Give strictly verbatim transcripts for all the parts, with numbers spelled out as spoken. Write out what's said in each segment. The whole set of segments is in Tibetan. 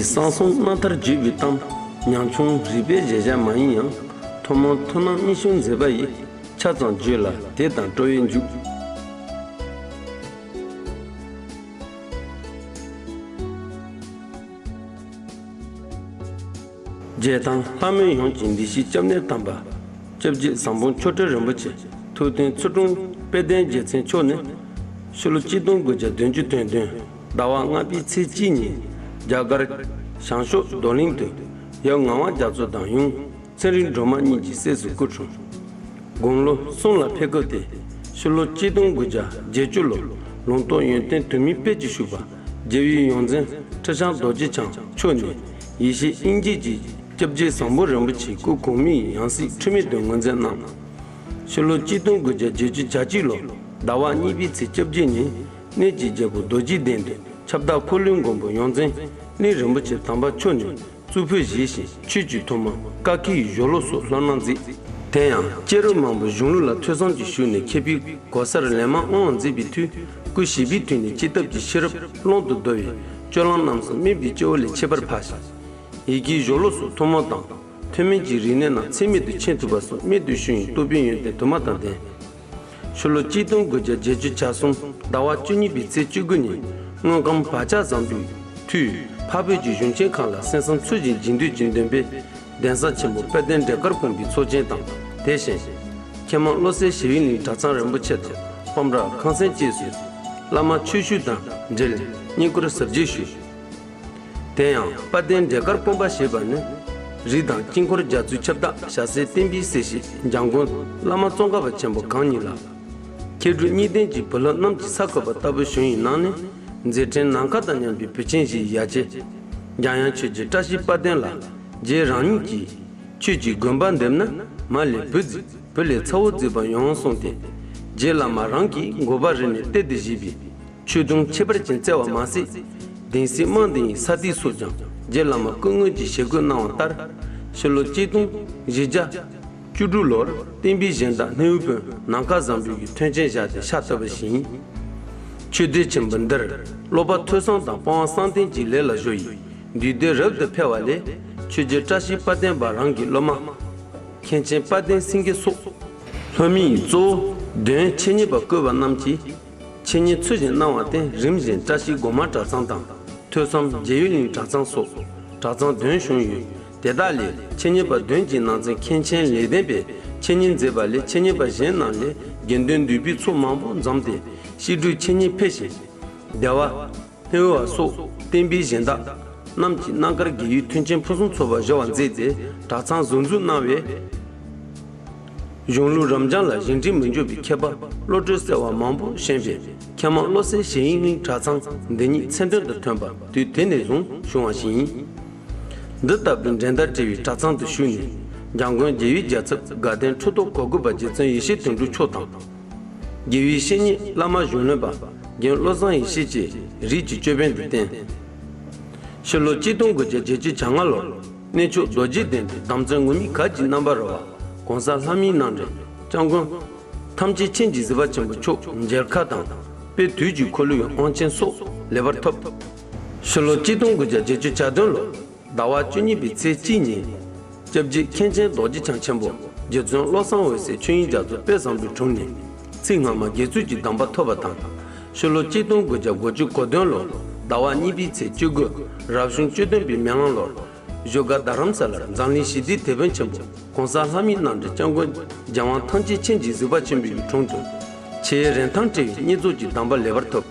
གསང་གསུམ་རྣམ་ཐར་བརྗོད་པའི་གཏམ། ཉམ་ཆུང་རིག་པའི་གཞལ་བྱ་མ་ཡིན་ཡང་། ཐོག་མར་མཐོང་སྣང་སྙན་ཞུ་མཛད་པ་ཡི། ཆ་ཚང་བརྗོད་ལ་དད་དང་སྤྲོ་བས་འཇུག་རྒྱལ་ཐང་ལྷ་མོ་ཡོངས་ཀྱི་འདི་ཕྱི་སྐྱབས་གནས་དམ་པ། སྐྱབས་རྗེ་ཟམ་གདོང་ཆོས་སྒྲོན་རིན་པོ་ཆེ་ཐུགས་མཐུན་ཚུལ་དྲུང་དཔལ་ལྡན་རྒྱལ་མཚན་མཆོག་ནས། ཕྱི་ལོ་གཅིག་སྟོང་དགུ་བརྒྱ་བདུན་ཅུ་དོན་བདུན་ཟླ་བ་ལྔ་པའི་ཚེས་གཅིག་ཉིན་རྒྱ་གར་བྱང་ཕྱོགས་རྡོར་གླིང་དུ་ཡབ་ངག་དབང་རྒྱ་མཚོ་དང་ཡུམ་ཚེ་རིང་སྒྲོལ་མ་གཉིས་ཀྱི་སྲས་སུ་སྐུ་འཁྲུངས། དགུང་ལོ་གསུམ་ལ་ཕེབས་སྐབས་དེ་ཕྱི་ལོ་གཅིག་སྟོང་དགུ་བརྒྱ་བརྒྱད་ཅུ་ལོར་ལུང་རྟོགས་ཡོན་ཏན་དུ་མའི་དཔལ་གྱིས་ཕྱུག་པ་རྒྱལ་བའི་ཡོངས་འཛིན་ཁྲི་བྱང་རྡོ་རྗེ་འཆང་མཆོག་ནས་ཡེ་ཤེས་དབྱིངས་རྒྱས་ཀྱི་སྐྱབས་རྗེ་བཟང་པོ་རིན་པོ་ཆེའི་སྐུ་གོང་མའི་ཡང་སྲིད་འཁྲུལ་མེད་དུ་ངོས་འཛིན་གནང་། ཕྱི་ལོ་གཅིག་སྟོང་དགུ་བརྒྱ་བརྒྱད་ཅུ་གྱ་གཅིག་ལོ་ཟླ་བ་གཉིས་པའི་ཚེས་བཅོ་བརྒྱད་ཉིན་གནས་ཀྱི་རྒྱལ་པོ་རྡོ་རྗེ་གདན་དུ་ཁྱབ་བདག་འཁོར་ལོའི་མགོན་པོ་ཡོངས་འཛིན་གླིང་རིན་པོ་ཆེ་དམ་པ་མཆོག་ནས་གཙུག་ཕུད་བཞེས་ཤིང་ཆོས་ཀྱི་ཐོག་མ་བཀའ་ཁྱིའི་ཞལ་ལུང་སོགས་ལྷོ་སྣང་མཛད། དེ་ཡང་སྐྱེས་རབས་མང་པོ་གཞུང་ལུགས་ལ་ཐོས་བསམ་གྱིས་ཞུགས་ནས་མཁས་པའི་གོ་སར་ལན་མང་དབང་མཛད་པའི་མཐུས་སྐུ་བཞེས་པའི་དུས་ནས་སྤྱི་ཐབས་ཀྱི་ཤེས་རབ་ཀློང་དུ་བརྡོལ་བས་སྤྱོད་ལམ་རྣམས་སུ་དམན་པའི་སྐྱེ་བོ་ལས་ཁྱད་པར་འཕགས་ཤིང་། ཡི་གེའི་ཞལ་ལུང་སོགས་ཐུན་མོང་དང་ཐུན་མིན་གྱི་རིག་གནས་རྣམས་ཚད་མེད་དུ་མཁྱེན་ཐུབ་པ་སོགས་རྨད་དུ་བྱུང་བའི་རྟོགས་པའི་ཡོན་ཏན་དུ་མ་དང་ལྡན། ཕྱི་ལོ་གཅིག་སྟོང་དགུ་བརྒྱ་བརྒྱད་ཅུ་གྱ་གསུམ་ཟླ་བ་བཅུ་གཉིས་པའི་ཚེས་བཅུ་དགུ་ཉིན་དངོས་ཁམས་བག་ཆགས་བཟང་པོའི་མཐུས་འཕགས་བོད་ཀྱི་གཞུང་ཆེན་ཁག་ལ་གསན་བསམ་ཚུལ་བཞིན་རྒྱུན་མཐུད་ཀྱི་འདུན་པས་གདན་ས་ཆེན་པོ་དཔལ་ལྡན་འབྲས་དཀར་དགོན་པའི་ཚོགས་ཆེན་དང་དེ་བཞིན་མཁས་མང་བློ་གསལ་ཞི་བའི་གླིང་གྲྭ་ཚང་རིན་པོ་ཆེ་དང་སྤོམ་ར་ཁང་ཚན་བཅས་སུ་བླ་མ་ཆོས་ཞུ་དང་འབྲེལ་བསྙེན་བཀུར་ཟབ་རྒྱས་ཞུས། དེ་ཡང་དཔལ་ལྡན་འབྲས་དཀར་དགོན་པ་ཞེས་པ་ནི་རིགས་དང་དཀྱིལ་འཁོར་རྒྱ་མཚོའི་ཁྱབ་བདག་ཞྭ་སེར་བསྟན་པའི་སྲས་ཞེས་འཇམ་མགོན་བླ་མ་ཙོང་ཁ་པ་ཆེན་པོ་གང་ཉིད་ལ། མཁས་གྲུབ་གཉིས་ལྡན་གྱི་བུ་སློབ་རྣམས་ཀྱིས་ས་བཀོད་པ་ལྟ་བུ་བྱུང་བའི་ནང་ནས་མཛད་འཕྲིན་ནམ་མཁའ་དང་མཉམ་པའི་བུ་ཆེན་བཞིའི་ཡ་གྱལ། འཇམ་དབྱངས་ཆོས་རྗེ་བཀྲ་ཤིས་དཔལ་ལྡན་ལ་རྗེ་རང་ཉིད་ཀྱིས་ཆོས་ཀྱི་དགོན་པ་འདེབས་ན་མ་ལས་བུ་བུ་ལས་ཚ་བོ་བརྩིགས་པ་ཡོང་གསུངས་ཏེ། རྗེ་བླ་མ་རང་གིས་འགོ་པ་རེ་ནས་གཏད་དེ་བཞེས་པའི་ཆོས་དུང་ཁྱད་པར་ཅན་བསྩལ་བ་མ་ཟད། གདན་སའི་དམངས་སྡེ་ཡི་ས་སྟེང་སོགས་ཀྱང་རྗེ་བླ་མ་སྐུ་དངོས་ཀྱིས་ཞལ་བཀོད་གནང་བ་ལྟར། ཕྱི་ལོ་གཅིག་སྟོང་བཞི་བརྒྱ་བཅུ་དྲུག་ལོར་བསྟན་པའི་གཞན་དག་སྣེའུ་དཔོན་ནམ་མཁའ་བཟང་པོའི་མཐུན་རྐྱེན་བཞག་སྟེ་ཕྱག་བཏབ་པ་བཞིན། ཆོས་སྡེ་ཆེན་པོ་འདིར་སློབ་པ་ཐོས་བསམ་དང་སྤོང་བ་གསང་རྟེན་གྱི་ལས་ལ་གཞོལ་ཡི། འདུས་སྡེ་རབ་ཏུ་འཕེལ་བ་ལས་ཆོས་རྗེ་བཀྲ་ཤིས་དཔལ་ལྡན་པ་རང་གི་སློབ་མ། མཁན་ཆེན་དཔལ་ལྡན་སེང་གེ་སོགས། སློབ་མའི་གཙོ་བོ་གདོན་འཆད་ཉན་པ་བསྐོས་པ་རྣམས་ཀྱིས་འཆད་ཉན་ཚུལ་བཞིན་གནང་བར་བརྟེན་རིམ་བཞིན་བཀྲ་ཤིས་སྒོ་མང་གྲྭ་ཚང་དང་ཐོས་བསམ་རྗེ་ཡོད་གླིང་གྲྭ་ཚང་སོགས་གྲྭ་ཚང་བདུན་བྱུང་ཡོད། དེ་དག་ལས་འཆད་ཉན་པ་བདུན་གྱི་ནང་ཚན་མཁན་ཆེན་ལེགས་ལྡན་པས་འཆད་ཉན་མཛད་པ་ལས་འཆད་ཉན་པ་གཞན་རྣམས་ལས་དགེ་འདུན་འདུས་པའི་ཚོགས་མང་པོ་འཛོམས་ཏེ་བཤད་སྒྲུབ་འཆད་ཉན་འཕེལ་ཞིང་། སྡེ་པ། སྣེ་བ་སོགས་བསྟན་པའི་གཞན་དག་རྣམས་ཀྱིས་རྣམ་དཀར་དགེ་བའི་མཐུན་རྐྱེན་ཕུན་སུམ་ཚོགས་པ་སྦྱོར་བར་མཛད་དེ་གྲྭ་ཚང་ཟུར་འཛུགས་གནང་བས། གཞུང་ལུགས་རབ་འབྱམས་ལ་གཞན་དྲིང་མི་འཇོག་པའི་མཁས་པ་བློ་གྲོས་གསལ་བ་མང་པོ་བཞེངས་པས་མཁས་མང་བློ་གསལ་ཞི་བའི་གླིང་གྲྭ་ཚང་འདི་ཉིད་མཚན་དོན་དུ་ཐོན་པ་དུས་དེ་ནས་བཟུང་བྱུང་བ་ཞིག་ཡིན། འདི་ལྟ་བུའི་འགྲན་ཟླ་བྲལ་བའི་གྲྭ་ཚང་དུ་ཞུགས་ནས་འཇམ་མགོན་རྒྱལ་བའི་རྒྱལ་ཚབ་དགའ་ལྡན་ཁྲི་ཐོག་གོ་དགུ་པ་རྗེ་བཙུན་ཡེ་ཤེས་དོན་གྲུབ་མཆོག་དང་། དགེ་བའི་བཤེས་གཉེན་བླ་མ་གཞུང་བློན་པ་རྒན་བློ་བཟང་ཡེ་ཤེས་བཅས་རིས་ཀྱི་ཅོད་པན་དུ་བསྟེན། ཕྱི་ལོ་གཅིག་སྟོང་དགུ་བརྒྱ་བརྒྱད་ཅུ་གྱ་ལྔ་ལོར་གནས་མཆོག་རྡོ་རྗེ་གདན་དུ་དམ་ཚིག་ངུར་སྨྲིག་གར་གྱི་རྣམ་པར་རོལ་བ་༸གོང་ས་ལྷ་མིའི་རྣམ་འདྲེན་སྐྱབས་མགོན་ཐམས་ཅད་མཁྱེན་ཅིང་གཟིགས་པ་ཆེན་པོ་མཆོག་མཇལ་ཁ་དང་དཔལ་དུས་ཀྱི་འཁོར་ལོའི་དབང་ཆེན་སོགས་ལེགས་པར་ཐོབ། ཕྱི་ལོ་གཅིག་སྟོང་དགུ་བརྒྱ་བརྒྱད་ཅུ་གྱ་བདུན་ལོར། ཟླ་བ་བཅུ་གཉིས་པའི་ཚེས་གཅིག་ཉིན། སྐྱབས་རྗེ་མཁན་ཆེན་རྡོ་རྗེ་འཆང་ཆེན་པོ་རྗེ་བཙུན་བློ་བཟང་འོད་ཟེར་ཆོས་དབྱིངས་རྒྱ་མཚོ་དཔལ་བཟང་པོའི་དྲུང་ནས་ཚིག་སྔ་མ་དགེ་ཚུལ་གྱི་གདམས་པ་ཐོབ་པ་དང་། ཕྱི་ལོ་གཅིག་སྟོང་དགུ་བརྒྱ་དགུ་བཅུ་གོ་བདུན་ལོར་ཟླ་བ་གཉིས་པའི་ཚེས་བཅུ་དགུ་རབ་བྱུང་བཅུ་བདུན་པའི་མེ་གླང་ལོར་བཞུགས་སྒར་རྡ་རམ་ས་ལར་འཛམ་གླིང་ཞི་བདེའི་དེད་དཔོན་ཆེན་པོ་༸གོང་ས་ལྷ་མིའི་རྣམ་འདྲེན་སྐྱབས་མགོན་རྒྱལ་དབང་ཐམས་ཅད་མཁྱེན་ཅིང་གཟིགས་པ་ཆེན་པོའི་དྲུང་དུ་ཆེས་རིན་ཐང་བྲལ་བའི་བསྙེན་རྫོགས་ཀྱི་གདམས་པ་ལེགས་པར་ཐོབ།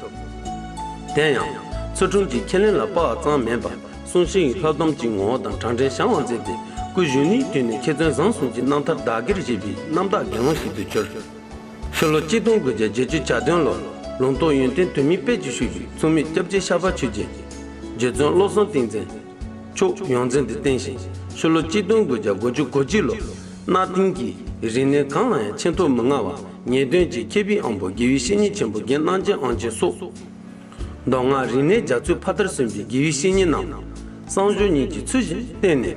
དེ་ཡང་ཚུལ་ཁྲིམས་ཀྱི་ཁས་ལེན་ལ་དཔའ་བ་ཙམ་མིན་པར། གསུང་ཞིང་ལྷག་དམ་གྱི་ངོ་བོ་དང་དྲང་འདྲེན་བྱང་བར་མཛད་དེ་སྐུ་གཞོན་ནུའི་དུས་ནས་མཁས་བཙུན་བཟང་གསུམ་གྱི་རྣམ་ཐར་བདག་གིར་བཞེས་པའི་རྣམ་དག་དགེ་སློང་ཞིག་ཏུ་གྱུར། ཕྱི་ལོ་གཅིག་སྟོང་དགུ་བརྒྱ་བརྒྱད་ཅུ་གྱ་བདུན་ལོར་ལུང་རྟོགས་ཡོན་ཏན་དུ་མའི་དཔལ་གྱིས་ཕྱུག་པའི་མཚུངས་མེད་སྐྱབས་རྗེ་ཤར་པ་ཆོས་རྗེ་རྗེ་བཙུན་བློ་བཟང་ཏིང་འཛིན་མཆོག་ཡོངས་འཛིན་དུ་བསྟེན་ཞིང་ཕྱི་ལོ་གཅིག་སྟོང་དགུ་བརྒྱ་དགུ་བཅུ་གོ་གཅིག་ལོར་གནའ་དེང་གི་རིག་གནས་གང་ལ་ཡང་ཆེས་མཐོ་མི་མངའ་བ་ངེས་དོན་གྱི་མཁས་པའི་དབང་པོ་དགེ་བའི་བཤེས་གཉེན་ཆེན་པོ་རྒན་རྣམ་རྒྱལ་དབང་ཆེན་སོགས། མདོ་སྔགས་རིག་གནས་རྒྱ་མཚོའི་ཕ་མཐར་སོན་པའི་དགེ་བའི་བཤེས་གཉེན་རྣམས་གསང་སྦྱོར་གཉིས་ཀྱི་ཚུལ་བཞིན་བསྟེན་ནས་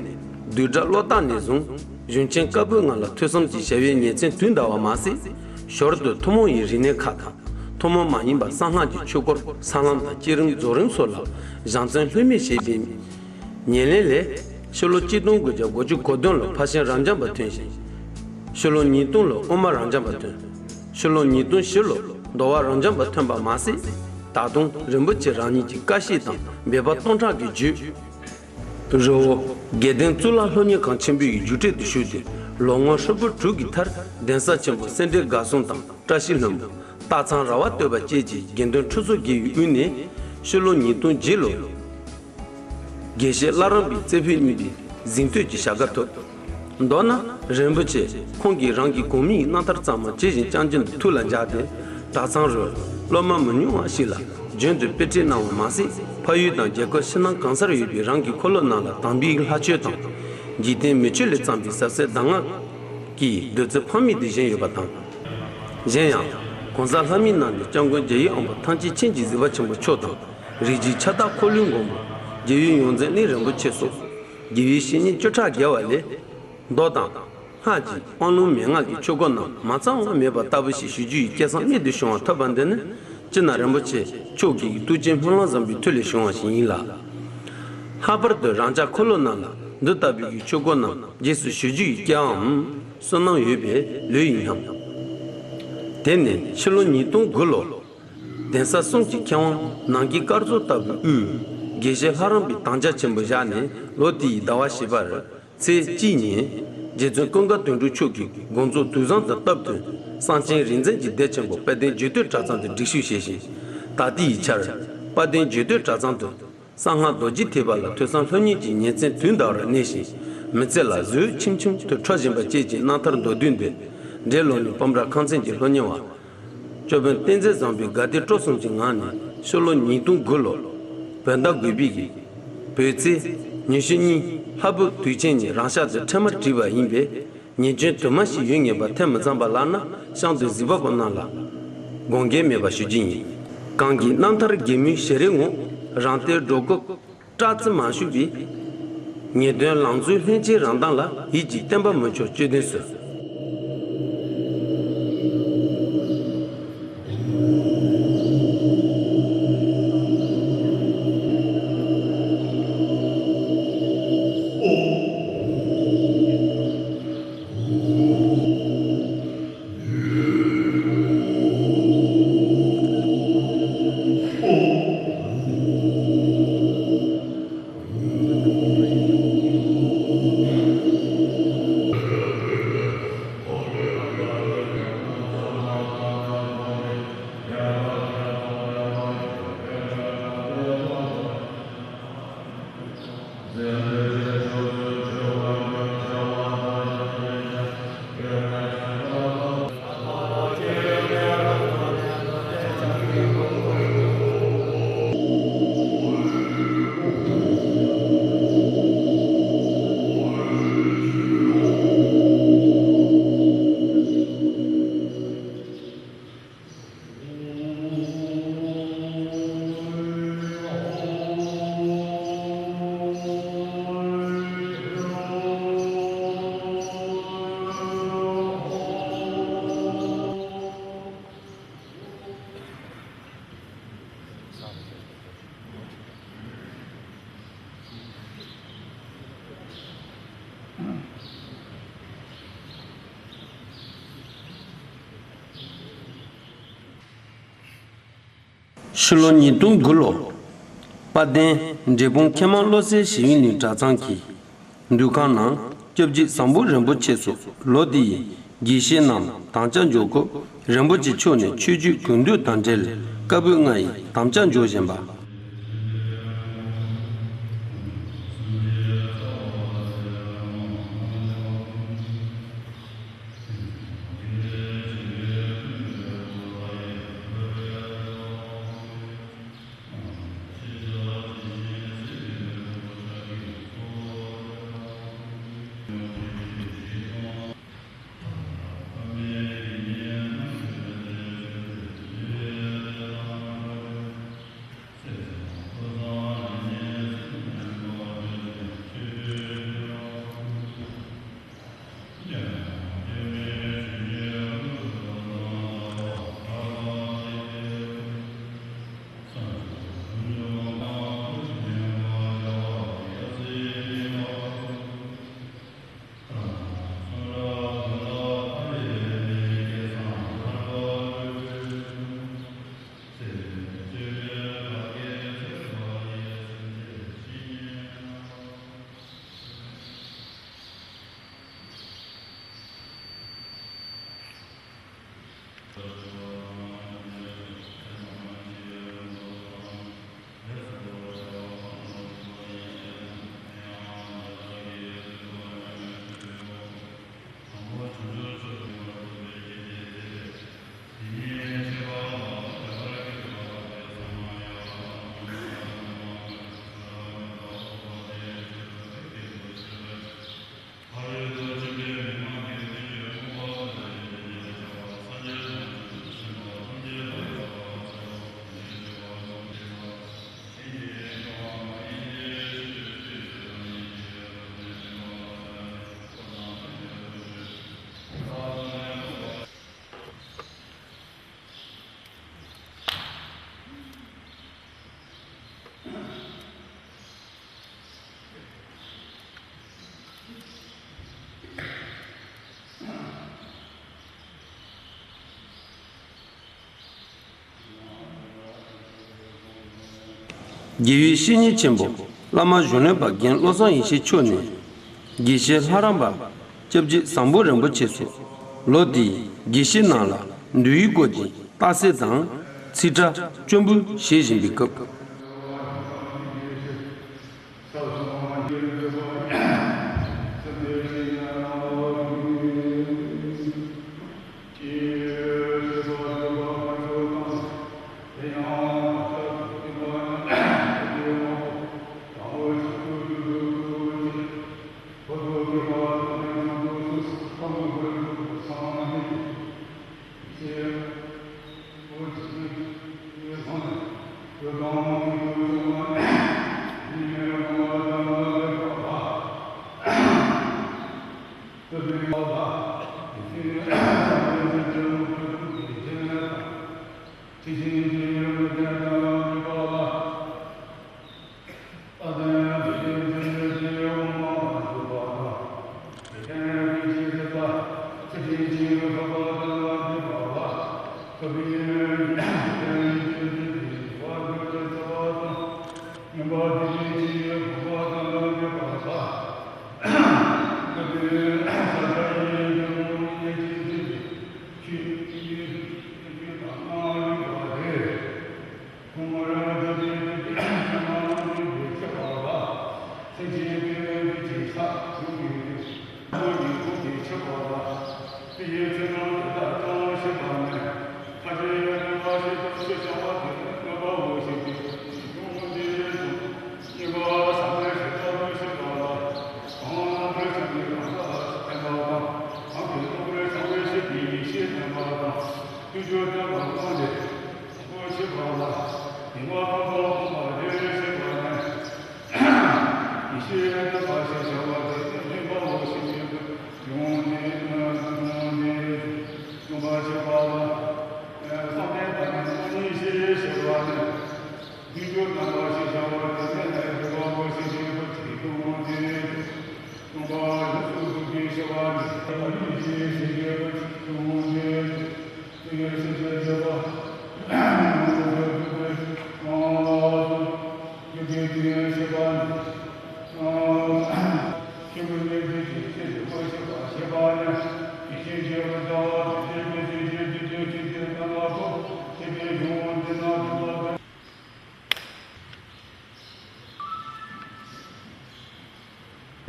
བསྡུས་གྲྭ་བློ་བརྟག་ནས་བཟུང་གཞུང་ཆེན་བཀའ་པོད་ལྔ་ལ་ཐོས་བསམ་གྱི་བྱ་བའི་ཉིན་མཚན་དུས་འདའ་བ་མ་ཟད། ཞོར་དུ་ཐུན་མོང་བའི་རིག་གནས་ཁག་དང་ཐུན་མོང་མ་ཡིན་པ་གསང་སྔགས་ཀྱི་ཆོས་སྐོར་ས་ལམ་དང་བསྐྱེད་རིམ་རྫོགས་རིམ་སོགས་ལ་སྦྱང་བརྩོན་ལྷོད་མེད་བྱས་པའི་ ཉེར་ལེན་ལས། ཕྱི་ལོ་གཅིག་སྟོང་དགུ་བརྒྱ་དགུ་བཅུ་གོ་བདུན་ལོ་ཕ་ཤན་རབ་འབྱམས་པ་ཐོན་ཞིང་། ཕྱི་ལོ་ཉིས་སྟོང་ལོ་དབུ་མ་རབ་འབྱམས་པ་ཐོན། ཕྱི་ལོ་ཉིས་སྟོང་བཞི་ལོ་འདོ་བ་རབ་འབྱམས་པ་ཐོན་པ་མ་ཟད། ད་དུང་རིན་པོ་ཆེ་རང་ཉིད་ཀྱི་བཀའ་བཤད་དང་འབད་པ་སྟོང་ཕྲག་གི་བརྒྱུད། རི་བོ་དགེ་ལྡན་གཙུག་ལག་སློབ་གཉེར་ཁང་ཆེན་པོའི་རྒྱུགས་སྤྲོད་དུ་ཞུགས་ཏེ། ལོ་ངོ་ཧྲིལ་པོ་དྲུག་གི་མཐར་གདན་ས་ཆེན་པོ་སེ་འབྲས་དགའ་གསུམ་དང་བཀྲ་ཤིས་ལྷུན་པོ། སྟག་ཚང་ར་བ་བསྟོད་པ་བཅས་ཀྱི་དགེ་འདུན་ཁྲི་ཚོ་བརྒལ་བའི་དབུས་ནས། ཕྱི་ལོ་ཉིས་སྟོང་བརྒྱད་ལོ། དགེ་བཤེས་བླ་རབས་པའི་རྩེ་ཕུད་གཉིས་པའི་གཟེངས་བསྟོད་ཀྱི་བྱ་དགའ་ཐོབ། མདོར་ན། རིན་པོ་ཆེ་ཁོང་གིས་རང་གི་གོང་མའི་རྣམ་ཐར་གཙང་མ་ཇི་བཞིན་བསྐྱངས་ཀྱིན་དུ་ཐུགས་ལ་འཇགས་ཏེ། གྲྭ་ཚང་རུ་སློབ་མ་མི་ཉུང་བ་ཞིག་ལ་རྒྱུན་དུ་དཔེ་ཁྲིད་གནང་བ་མ་ཟད། ཕ་ཡུལ་དང་རྒྱལ་ཁབ་ཕྱི་ནང་གང་སར་ཡོད་པའི་རང་གི་འཁོར་ལོ་རྣམས་ལ་དམ་པའི་ལྷ་ཆོས་དང་། འཇིག་རྟེན་མི་ཆོས་ལས་བརྩམས་པའི་ཟབ་གསལ་གདམས་ངག་གི་བདུད་རྩི་ཕངས་མེད་དུ་བཞེངས་ཡོད་པ་དང་། གཞན་ཡང་། གོང་ས་ལྷ་མིའི་རྣམ་འདྲེན་སྐྱབས་མགོན་རྒྱལ་བའི་དབང་པོ་ཐམས་ཅད་མཁྱེན་ཅིང་གཟིགས་པ་ཆེན་པོ་མཆོག་དང་། རིགས་ཀྱི་ཁྱབ་བདག་འཁོར་ལོའི་མགོན་པོ་རྒྱལ་བའི་ཡོངས་འཛིན་གླིང་རིན་པོ་ཆེ་སོགས། དགེ་བའི་བཤེས་གཉེན་བཅུ་ཕྲག་བརྒལ་བ་ལས། མདོ་དང་། སྔགས་ཀྱི་དབང་ལུང་མན་ངག་གི་ཆོས་སྒོ་རྣམས་མ་ཚང་བ་མེད་པ་ལྟ་བུ་ཞིག་ཞུ་རྒྱུ་ཡི་སྐལ་བཟང་རྨད་དུ་བྱུང་བ་ཐོབ་པ་འདི་ནི། སྤྱིར་ན་རིན་པོ་ཆེ་མཆོག་གི་ཐུགས་རྗེ་སྨོན་ལམ་བཟང་པོའི་མཐུ་ལས་བྱུང་བ་ཞིག་ཡིན་ལ། ལྷག་པར་དུ་རང་ཅག་འཁོར་ལོ་རྣམས་ལ་འདི་ལྟ་བུའི་ཆོས་སྒོ་རྣམས་རྗེས་སུ་ཞུ་རྒྱུ་ཡི་སྐལ་བའམ་བསོད་ནམས་ཡོད་པས་ལོས་ཡིན་སྙམ། དེ་ནས་ཕྱི་ལོ་ཉིས་སྟོང་དགུ་ལོ། གདན་ས་གསུམ་གྱི་མཁས་དབང་ནམ་མཁའི་སྐར་ཚོགས་ལྟ་བུའི་དབུས། དགེ་བཤེས་ལྷ་རམས་པའི་དམ་བཅའ་ཆེན་པོ་བཞག་ནས། ལོ་དེའི་ཟླ་བ་བཞི་པར་ཚེས་གཅིག་ཉིན། རྗེ་བཙུན་ཀུན་དགའ་དོན་གྲུབ་མཆོག་གི་དགོངས་རྫོགས་དུས་བཟང་དང་སྟབས་བསྟུན། གསང་ཆེན་རིག་འཛིན་གྱི་སྡེ་ཆེན་པོ་དཔལ་ལྡན་རྒྱུད་སྟོད་གྲྭ་ཚང་དུ་སྒྲིག་ཞུགས་བྱས་ཤིང་། ད་ལྟའི་ཆར་དཔལ་ལྡན་རྒྱུད་སྟོད་གྲྭ་ཚང་དུ། གསང་སྔགས་རྡོ་རྗེ་ཐེག་པ་ལ་ཐོས་བསམ་སློབ་གཉེར་གྱི་ཉིན་མཚན་དུས་འདའ་བར་གནས་ཤིང་། མི་ཚེ་ལ་གཟུགས་ཆེམ་ཆེམ་དུ་འཕྲོ་བཞིན་པ་བཅས་ཀྱི་རྣམ་ཐར་མདོར་བསྡུས་འདི། འབྲས་ལོ་ནས་སྤོམ་ར་ཁང་ཚན་གྱི་སློབ་གཉེར་བ། ཅོ་དཔོན་བསྟན་འཛིན་བཟང་པོའི་དགའ་དད་སྤྲོ་གསུམ་གྱི་ངང་ནས། ཕྱི་ལོ་ཉིས་སྟོང་དགུ་ལོ། བོད་ཟླ་དགུ་པའི་གི་བོད་ཚེས་ཉི་ཤུ་གཉིས་ལྷ་བུ་དུས་ཆེན་ཉིན་རང་ཤག་ཏུ་འཕྲལ་མར་བྲིས་པ་ཡིན་པས། ཉེས་སྐྱོན་དུ་མ་ཞིག་ཡོད་ངེས་པ་ཐེ་མི་ཚོམ་པ་ལགས་ན། གཤམ་དུ་གཟིགས་པ་པོ་རྣམས་ལ་དགོངས་འགལ་མེད་པ་ཞུ་རྒྱུ་ཡིན། གང་གི་རྣམ་ཐར་གད་མོའི་ཞལ་རས་ངོ་། རང་གཏེར་སྒྲོག་སྐུ་བཀྲག་ཙི་མ་བཞུགས་པའི། ངེས་དོན་ལམ་འཛོལ་ལྷན་སྐྱེས་རང་མདངས་ལ། ཡིད་ཀྱི་བརྟན་པ་མི་འཆོར་བཅུད་ལྡན་ཟུར། ཕྱི་ལོ་ཉིས་སྟོང་དགུ་ལོ། དཔལ་ལྡན་འབྲས་སྤུངས་མཁས་མང་བློ་གསལ་ཞི་བའི་གླིང་གྲྭ་ཚང་གི་འདུ་ཁང་ནང་སྐྱབས་རྗེ་བཟང་པོ་རིན་པོ་ཆེ་སོགས་ལོ་དེའི་དགེ་བཤེས་རྣམས་དམ་བཅའ་འཇོག་སྐབས། རིན་པོ་ཆེ་མཆོག་ནས་ཆོས་བརྒྱུད་གུང་སྡུད་དང་འབྲེལ་བཀའ་པོད་ལྔ་ཡི་དམ་བཅའ་འཇོག་བཞིན་པ། རྒྱལ་བའི་བཤེས་གཉེན་ཆེན་པོ་བླ་མ་གཞུང་ལས་པ་རྒན་བློ་བཟང་ཡེ་ཤེས་མཆོག་ནས། དགེ་བཤེས་ལྷ་རམས་པ་སྐྱབས་རྗེ་བཟང་པོ་རིན་པོ་ཆེ་སོགས་ལོ་དེའི་དགེ་བཤེས་རྣམས་ལ་འདུལ་བའི་སྐོར་གྱི་རྟགས་གསལ་དང་ཚིག་ཕྲ་སྐྱོར་འབུལ་བྱེད་བཞིན་པའི་སྐབས། སེམས་ཅན་མ་ཡིན་གཞན་དོན་ཡང་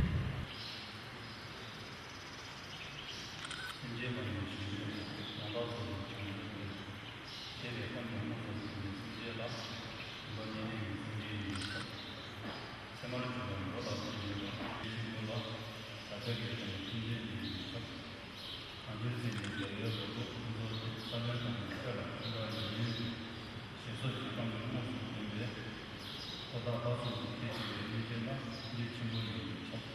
དག་ཚོགས་ཀྱི་ཆ་ནས་ཡོད། ཞེས་པའི་གཏམ་གྱི་དངོས་སུ་ཟིན་པའི་སེམས་ཅན་ལ་སྦྱིན་པ་བརྙེས་ནས་ཡོད་སེམས་ཅན་ཡིན་ཁྱབ། ཚད་མར་གྱུར་པ་མགོ་ལ་ཐོགས་ཡོད་པ་དེ་བཞིན་དུ་ལ་བདག་ཅག་གི་དོན་སེམས་ཅན་དེ་ཡིན་ཁྱབ། གང་ཕྱིར་སྲིད་ཀྱི་རྒྱལ་བའི་ལོ་ཏོག་ཕུན་ཚོགས་དེ་ས་བོན་དང་ནི་ཚེ་ལ་ཕན་པ་ཡིན། ཞེས་སོགས་ཀྱི་གཏམ་གྱི་དངོས་སུ་བསྟན་པས། ཁོ་ཐག་ལ་སོགས་པའི་ཁྱད་ཆེ་བའི་གནས་ཅན་ལ་སྙིང་རྗེ་ཆེན་པོ་ཡོད་པས་ཁྱབ།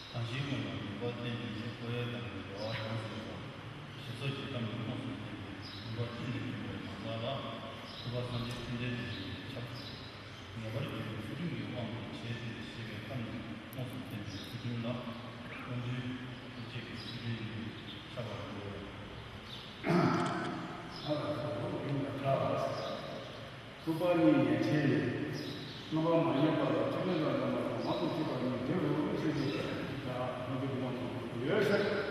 གང་ཞིག་ཀུན་ལ་ནུས་པ་བསྟན་པའི་ཕྱིར། ཁོ་བོའི་དང་པོའི་འགྲོ་བ་གྲངས་སུ་འགྲོ། ཞེས་སོགས་ཀྱི་གཏམ་གྱི་དངོས་སུ་བསྟན་པའི་ནུས་པ་ཅན་ནས་བྱུང་བའི་ནང་ལྟར་ལ། ཐུབ་པ་སངས་རྒྱས་ཐམས་ཅད་དེ་ཡིན་པས་ཁྱབ། ངེས་པར་འབྱུང་བའི་ཚུལ་ཁྲིམས་ཀྱི་དབང་དུ་བྱས་ཏེ་ཞེས་པའི་གཏམ་གྱི་དངོས་སུ་བསྟན་པའི་ཚུལ་ཁྲིམས་ལ། ཀུན་འདུས་ཐུགས་བསྐྱེད་ཀྱི་ཚུལ་ཁྲིམས་ནི་ཁྱབ་པར་འགྲོ། ཐུབ་པ་གཉིས་ཡན་ཆད་ལས། རྣམ་པར་མ་ངེས་པ་ལ་ཐུགས་མཉེས་པ་རྣམ་པར་མང་དུ་སྤྱོད་པ་ཉིད་དེ་རུ་ཤེས་ཀྱི་ཡོད་ཤག་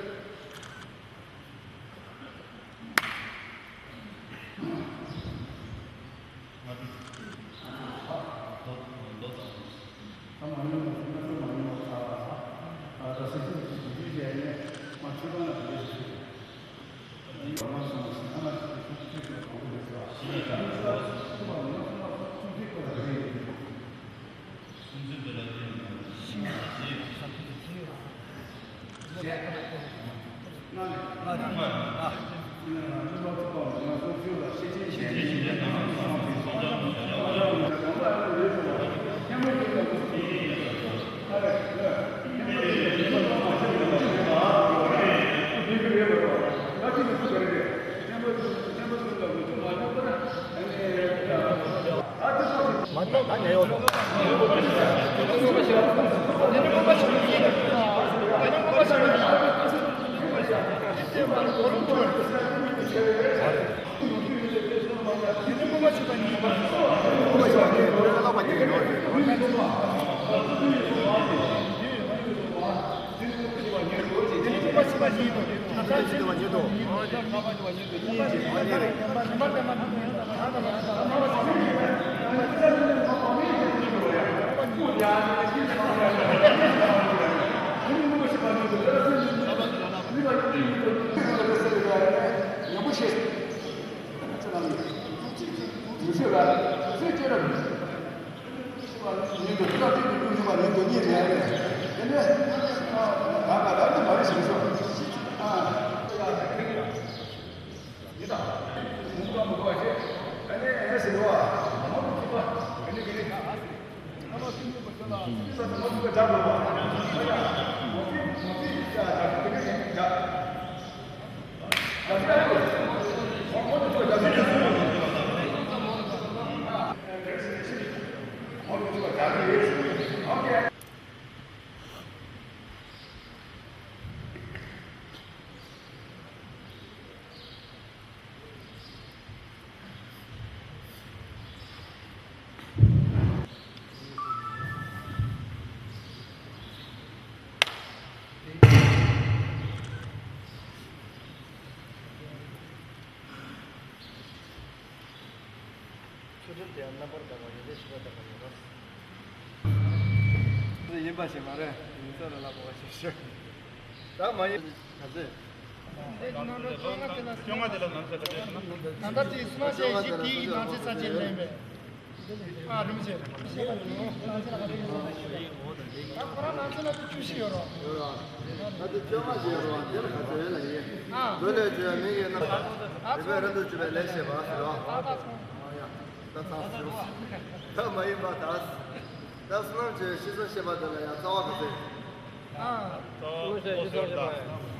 ཆུ་སྒྲིལ་དེ་ཡང་རྣམ་པར་དག་པ་ཡོན་ཏན་ཤེས་པ་དག་པ་ཡིན་ནོ། དེ་ཡིན་པ་ཞིག་མ་རེད། ཡིན་ས་རེད་ལ་མོ་བ་ཞིག་ཞུ། ད་མ་ཡིན། ག་ཚོད། དེ་ནང་ལོ་བཅོ་ལྔ་དེ་ལ་བཅོ་ལྔ་དེ་ལ་ནང་ཚོད་ད་ལྟ་དེ་སུ་མ་བྱས་ཤིག་དེའི་ནང་ཚེ་ས་ཆེན་ལེན་པས། ཨ་རིམ་བྱས། ད་ཁོ་རང་ནང་ཚེ་ལ་དུ་བཅུ་བཞི་ཡོད་རོ། ད་དུ་བཅོ་ལྔ་ཞིག་ཡོད་རོ། དེ་ལ་ག་ཚོད་ཡོད་ལ་ཡིན། ཨ། འདོད་ལས་བཅོས་མི་ཡིན་ན། རིག་པའི་རིན་དུ་བཅུག་པའི་ལས་བྱེད་པ་ཟེར་རོ། ད་ཚང་སོང་། ད་མ་ཡིན་པ་ད། ད་བསོད་ནམས་ཀྱི་ཤེས་བཟོད་བྱེད་པ་དེ་ལ་ཡང་རྩ་བ་ག་ཚོད། ཨ། རྩ་བ་ཤེས་བཟོད་བྱེད་པ་ཡང་།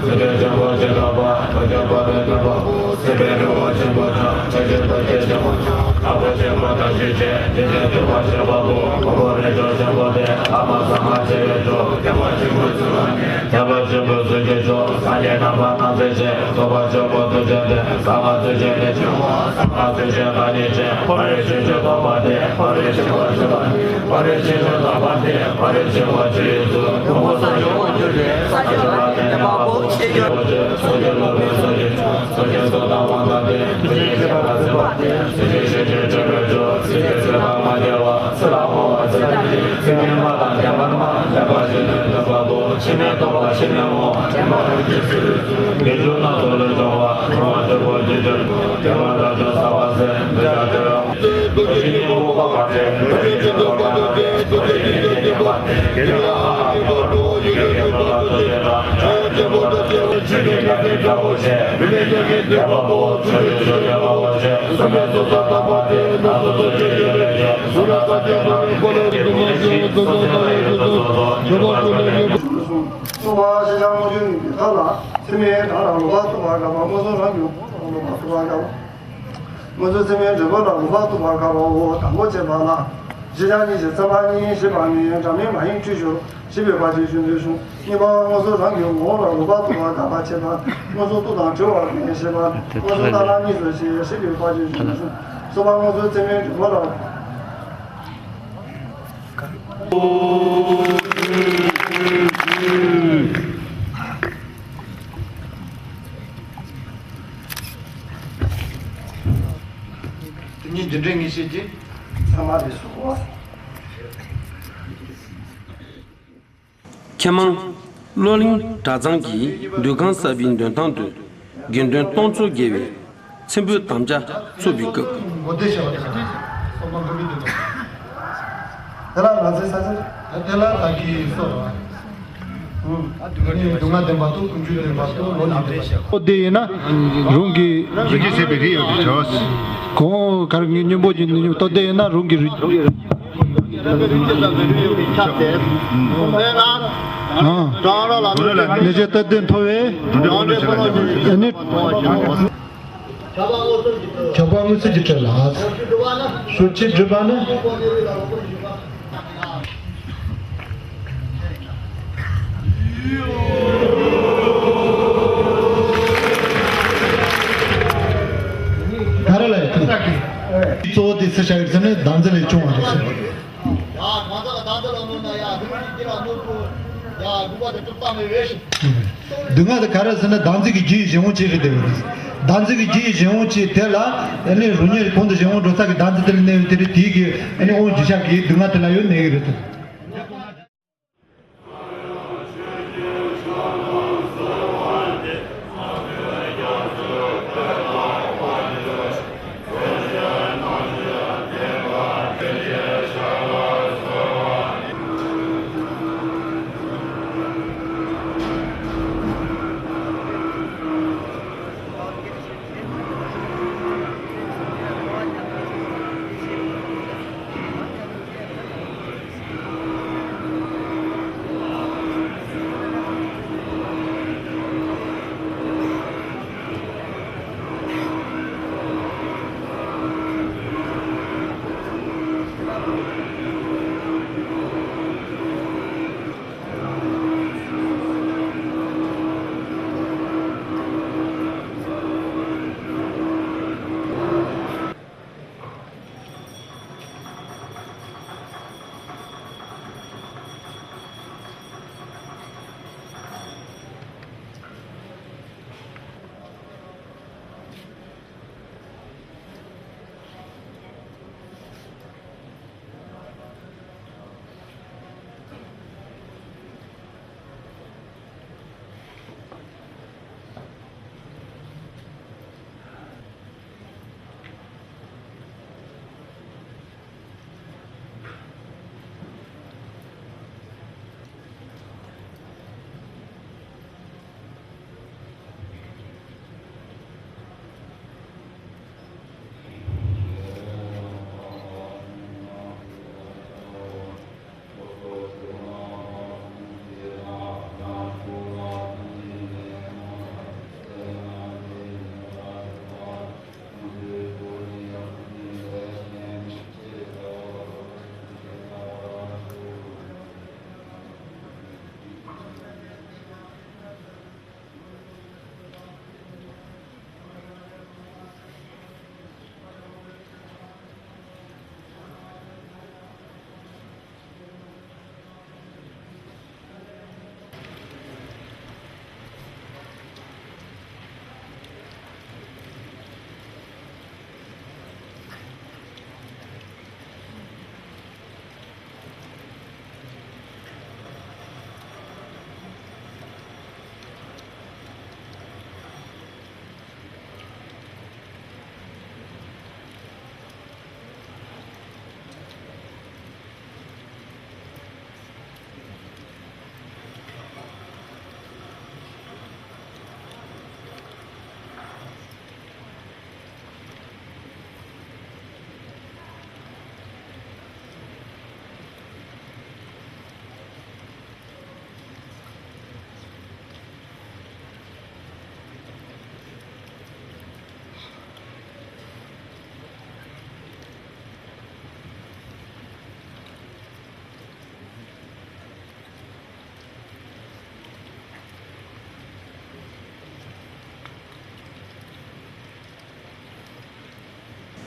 ཆེན་པོ་ཆེ་དྲག་པ་ཐུགས་རྗེ་དཔལ་ལྡན་འདོད་པ་པོ། སྲིད་པའི་རི་བོ་ཆེན་པོ་ཆེ། ཆེ་ཆེན་ཐུགས་རྗེ་ཆེན་པོ་ཆེ། དྲག་པོ་ཆེན་པོ་བཀྲ་ཤིས་ཆེ། རྗེ་བཙུན་ཐུབ་པ་ཆེ་བ་པོ། གོ་བོ་རི་ལྕོག་ཆེན་པོ་སྟེ། ལྷ་མོ་ཟ་མ་ཆེ་བའི་མཆོག་ཐེག་པ་ཆེན་པོའི་ཚུལ་ལ་ནི། ཐེག་པ་ཆེན་པོའི་ཚུལ་གྱི་མཆོག་སངས་རྒྱས་རྣམ་པར་སྣང་མཛད་ཆེ། རྫོགས་པ་ཆེན་པོ་ཐུགས་རྗེ་སྟེ། ཟབ་པ་ཐུགས་རྗེ་ལས་བྱུང་བ། ཟབ་པ་ཐུགས་རྗེ་བདག་ཉིད་ཆེ། ཕ་རོལ་ཕྱིན་བཅུ་ཐོབ་པ་སྟེ། ཕ་རོལ་ཕྱིན་པ་ཆེ་བ་ནི། ཕ་རོལ་ཕྱིན་བཅུ་ཐོབ་པ་སྟེ། ཕ་རོལ་ཕྱིན་པ་ཆུ་ཡི་གཙུག་ལོངས་སྐུ་སངས་རྒྱས་དབང་ཕྱུག་ལས། སངས་རྒྱས་པ་ལས་འདས་པ་པོ། ཤེས་རྒྱལ་པོ་ཆེ། ཚོགས་ཀྱི་སློབ་དཔོན་ཚོགས་ཀྱི་མཆོག་ཚོགས་ཀྱི་གཙོ་དང་དབང་ཐང་སྟེ། ཚིག་གི་ཤེས་པ་ཚིག་པ་སྟེ། ཚིག་གི་ཤེས་བྱེད་སྤྲོས་པའི་མཆོག་ཚིག་གི་ཚིག་དང་མ་འགལ་བ། ཚིག་ལ་མོ་བ་ཚིག་ལ་ནི། ཚིག་ངན་པ་དང་འགལ་བར་སྨྲ། འགལ་བ་ཞིག་ནི་འདོད་པ་པོ། ཕྱི་མའི་རྟོག་པ་ཕྱི་མའི་ངོ་བོ། དྲན་པ་རང་གི་ཚུལ། དགེ་སྦྱོར་སྣ་ཚོགས་ལས་བྱུང་བ། གྲོལ་བ་ཆོས་སྐུ་ཅི་བདེར་སྐུ། དགེ་བ་དགྲ་བཅོམ་ཟབ་པ་ཟད། འདོད་ཆགས་བྲལ་བའི། ཀུན་གཞི་ཉོན་མོངས་སྤངས་པ་སྟེ། ཀུན་གཞི་ཉོན་མོངས་སྤངས་པ་སྟེ། ཀུན་གཞི་ཉོན་མོངས་སྤངས་པ་སྟེ། ཀུན་གཞི་ཉོན་མོངས་སྤངས་པ་སྟེ། གསུངས་པ་ཤེས་བྱ་དངོས་བརྒྱུད་ཡིན་པའི་མཐའ་ལ། ཚད་མའི་བདག་རང་ལོག་པར་རྟོག་པ་དགག་པ། མངོན་སུམ་རང་གི་ངོ་བོ་ལོག་པར་རྟོག་པ་དགག་པ། མངོན་སུམ་ཚད་མའི་འབྲས་བུ་ལ་ལོག་པར་རྟོག་པ་དགག་པའོ། དང་པོ་བྱས་པ་ལ། བཞི་ཆ་གཉིས་ཀྱི་ཚད་མ་གཉིས་ཞེས་པ་ནི། སྒྲ་མིན་མ་ཡིན་འཁྲུལ་ཞོར་ཞེས་པའི་བར་གྱི་གཞུང་དོན་གསུངས། གཉིས་པ་མངོན་སུམ་རང་གི་ངོ་བོ་ལ་ལོག་པར་རྟོག་པ་དགག་པ་བྱས་པ། མངོན་སུམ་རྟོག་དང་བྲལ་བར་མེད་ཞེས་པ། མངོན་སུམ་རྟ་ལ་གཉིས་སོ་ཞེས་ཞེས་པའི་བར་གྱི་གཞུང་དོན་གསུངས། གསུམ་པ་མངོན་སུམ་ཚད་མའི་འབྲས་བུ་ལ། དེ་ཉིད་རྒྱུ་འབྲས་ངེས་བྱེད་ཀྱི་ཚད་མ་རེད་སོ། མཁས་མང་བློ་གླིང་གྲྭ་ཚང་གི་འདུ་ཁང་གསར་པའི་མདུན་ཐང་དུ་དགེ་འདུན་སྟོང་ཚོ་བརྒལ་བའི་མཆོད་འབུལ་དམ་བཅའ་ཚུགས་པའི་སྐབས། དེ་ལ་ང་ཚོའི་ས་ཆ། དེ་ལ་ད་གི་སོ། སྡུག་བསྔལ་བདེན་པ་དང་ཀུན་འབྱུང་བདེན་པ་དང་ལོག་ལྟ་བདེན་པ། ཨོ་དེ་ཡིན་ན་རང་གི་རང་གི་བྱས་པའི་རིགས་ཡོད་པའི་ཆོས། གོང་གར་ངའི་སྙིང་པོ་གྱི་ནི་ལྟོ་དེ་ཡིན་ན་རང་གི་རིགས། ཨ། ནས་བྱས་ལྟོ་དེ་མཐོ་བས། ཨ་ནི། ཁྱབ་པ་མངོན་སུམ་གྱི་ཁྲོད་ལ། ཤུགས་ཀྱིས་སྒྲིབ་པ་ནི། ག་རེ་ལ་ཡོད་དེ། གཙོ་བོ་དེ་སུ་བྱ་ཡོད་ཟེར་ན་བདག་འཛིན་ལས་བྱུང་བ་རེད་ཟེར། ཡ། གང་ཟག་གི་བདག་འཛིན་ལ་གནོད་ན་ཡ། སྡུག་བསྔལ་གྱི་རྒྱུ་ལ་གནོད་དགོས། ཡ། དགོས་པ་དེ་གྲུབ་བཏང་མེད་པས། སྡུག་བསྔལ་དེ་ག་རེ་ཟེར་ན་བདག་འཛིན་གྱི་རྒྱུ་ཡི་གཞན་དབང་ཅིག་རེད་དེ། བདག་འཛིན་གྱི་རྒྱུ་ཡི་གཞན་དབང་ཅིག་དེ་ལ་ཨ་ནི་རང་ཉིད་གོང་དུ་གཞན་དབང་འགྲོ་ས་གི་བདག་འཛིན་དེ་ལ་གནས་པའི་དེ་རེད། དེའི་གི་ཨ་ནི་དབང་གཞིར་བཞག་གི་སྡུག་བསྔལ་དེ་ལ་ཡང་གནས་ཀྱི་རེད་དེ།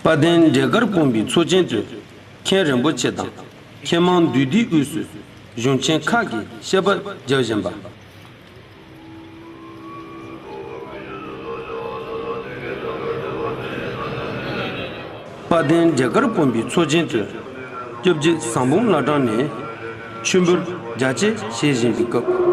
དཔལ་ལྡན་འབྲས་དཀར་དཔོན་པོའི་ཚོགས་ཆེན་དུ་མཁན་རིན་པོ་ཆེ་དང་མཁས་མང་འདུས་སྡེའི་དབུས་སུ་གཞུང་ཆེན་ཁག་གི་བཤད་པ་རྒྱབ་བཞིན་པ། དཔལ་ལྡན་འབྲས་དཀར་དཔོན་པོའི་ཚོགས་ཆེན་དུ་སྐྱབས་རྗེ་ཟམ་གདོང་བླ་བྲང་ནས་མཆོད་འབུལ་རྒྱ་ཆེ་བྱེད་བཞིན་པའི་སྐབས།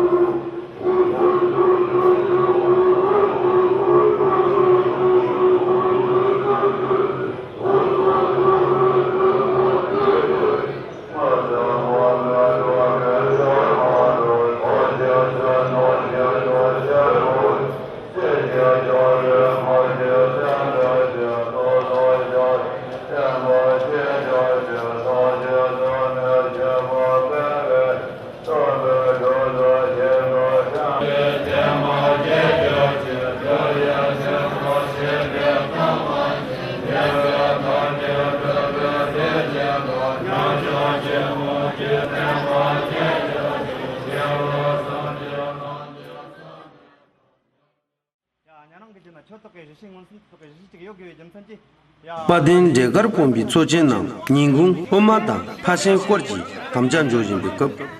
དཔལ་ལྡན་འབྲས་དཀར་དཔོན་པོའི་ཚོགས་ཆེན་ནང་ཉིན་གུང་སློབ་མ་དང་ཕ་ཆེན་སྐོར་གྱིས་དམ་བཅའ་འཇོག་བཞིན་པའི་སྐབས།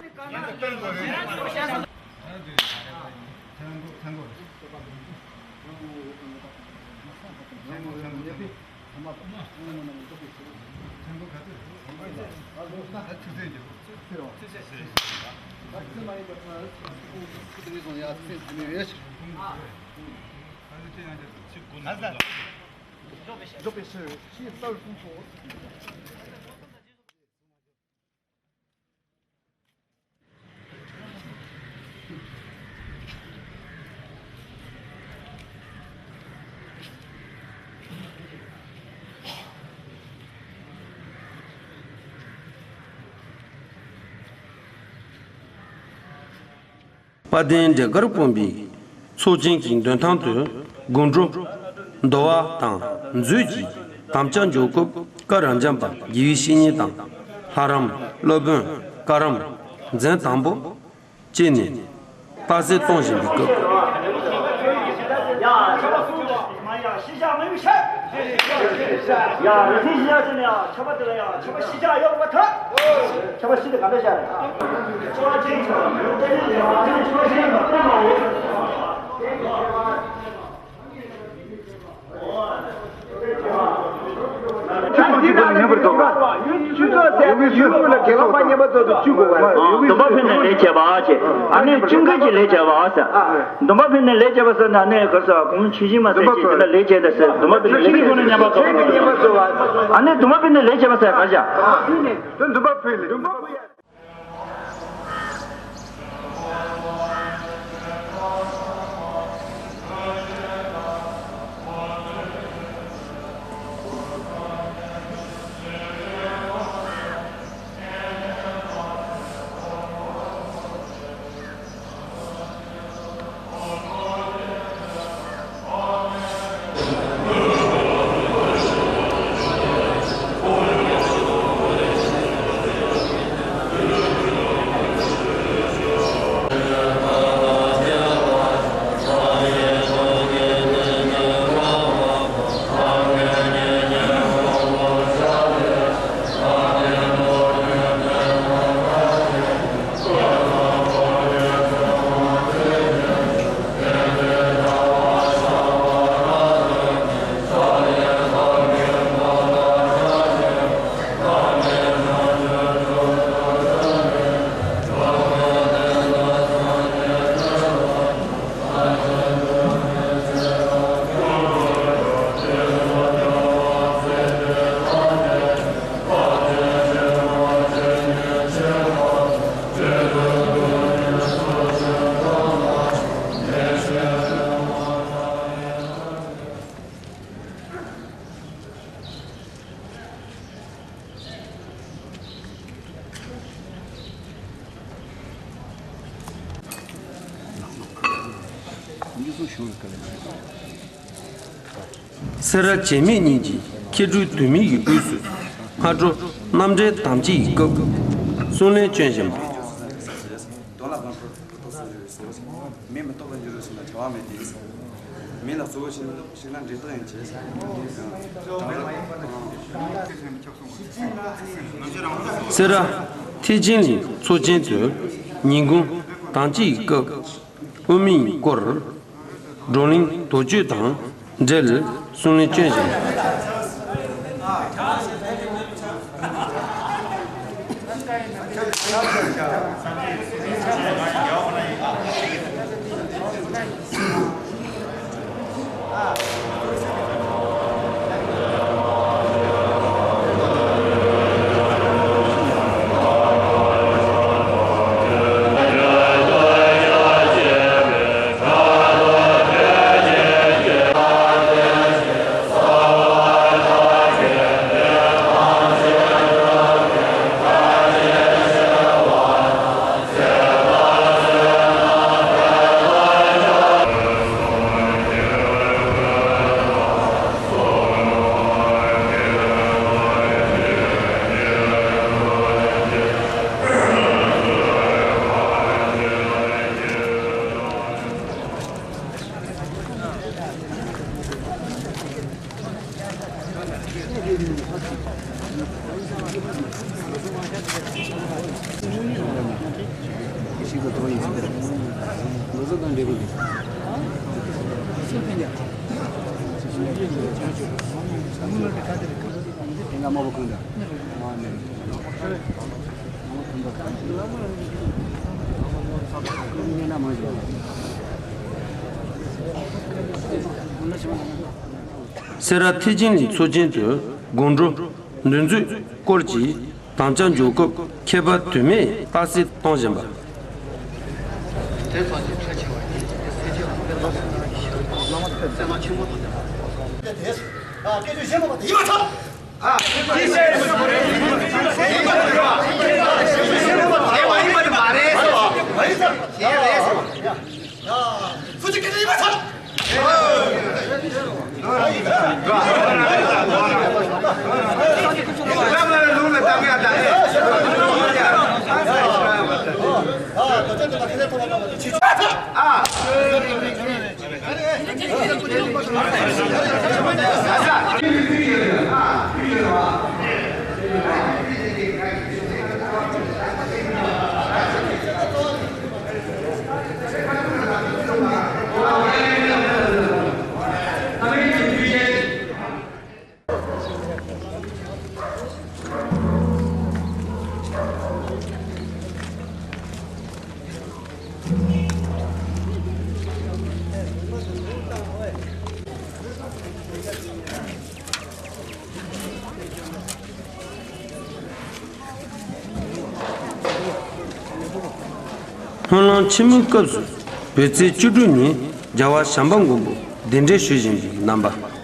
དཔལ་ལྡན་འབྲས་དཀར་དཔོན་པོའི་ཚོགས་ཆེན་གྱི་མདུན་ཐང་དུ་དགོང་དྲོ་འདུལ་བ་དང་མཛོད་ཀྱི་དམ་བཅའ་འཇོག་སྐབས་བཀའ་རབ་འབྱམས་པ་དགེ་བའི་བཤེས་གཉེན་དང་ལྷ་རམས་སློབ་དཔོན་བཀའ་རམས་འཛིན་དང་པོ་བཅས་ནས་རྟགས་གསལ་གཏོང་བཞིན་པའི་སྐབས། ཆུ་ཚོད་ཟེར་ཡུལ་ལ་དགེ་སློང་པ་ཉན་པ་ཚོ་དང་བཅུ་དགུ་བ། སྡོམ་པ་ཕུལ་ནས་ལས་བྱེད་པ་ཅེས། ཨ་ནི་བཅུ་དགུ་གི་ལས་བྱེད་པ་ཟེར། སྡོམ་པ་ཕུལ་ནས་ལས་བྱེད་པ་ཟེར་ན་ནི་ག་ས་གོང་ཆུ་ཤིང་མ་ཟེར་ཅེས་དེ་ལ་ལས་བྱེད་ད་ཟེར། སྡོམ་པ་ཕུལ་ནས་ལས་བྱེད་པ་ཟེར། ཨ་ནི་སྡོམ་པ་ཕུལ་ནས་ལས་བྱེད་པ་ཟེར་ག་ཞག་སྡོམ་པ་ཕུལ་ལས། སེ་ར་བྱེས་སྨད་གཉིས་ཀྱི་མཁས་གྲུབ་དུ་མའི་ཡི་གུས་སུ་སྔ་དྲོ་རྣམ་འགྲེལ་དམ་བཅའི་ཡི་སྐབས་གསུང་གླེང་བསྐྱོན་བཞིན་པ། དོན་ལ་དགོངས་འཁྲོལ་རྟོགས་སུ་འགྱུར་བའི་སོ། མེ་མི་རྟོག་པར་འགྱུར་རོ་ཞེ་ན་བྱ་བ་མེད་དེ། མི་ལ་གཙོ་བོ་བྱས་ན་ཤིང་ནགས་འབྲེལ་གཏོགས་ཡང་བྱས། སེ་ར་ཐེག་ཆེན་གླིང་ཚོགས་ཆེན་དུ་ཉིན་གུང་དམ་བཅའི་སྐབས་དབུ་མའི་སྐོར། བགྲོ་གླེང་དོགས་གཅོད་དང་འབྲེལ་གསུང་གླེང་བསྐྱོན་ཞིང་། སེ་ར་ཐེག་ཆེན་གླིང་ཚོགས་ཆེན་དུ་དགོང་དྲོ་འདུ་འཛོམས་སྐོར་གྱི་དམ་བཅའ་འཇོག་སྐབས་ཁྱད་པར་དོན་མེད་རྟགས་གསལ་གཏོང་བཞིན་པ། དེ་ཙམ་གྱིས་ཁྲ་ཆེ་བ་ཡིན། དེ་ཚེ་ཆེ་བ་དེ་ལ་སོགས་པ་ཡིན་ཞེས་པ་དང་། བསོད་ནམས་ཆེན་པོ་དང་ལྡན་པ། དེ་ཨ་སྐད་ཆ་བཤད་པ་དེ་ཡིན་པ་ཚ། ཨ་དེ་བ་ཡིན་པ་དེ་མ་རེད་ཟེར་བ། ཞེས་རེད་ཟེར་བ། ཨ་ཧྥུ་ཅི་སྐད་ཆ་ཡིན་པ་ཚ། སྨོན་ལམ་ཆེན་མོའི་སྐབས་སུ་བོད་ཚེས་བཅུ་དྲུག་ཉིན་རྒྱལ་བ་བྱམས་པ་མགོན་པོ་གདན་འདྲེན་ཞུ་བཞིན་པའི་རྣམ་པ།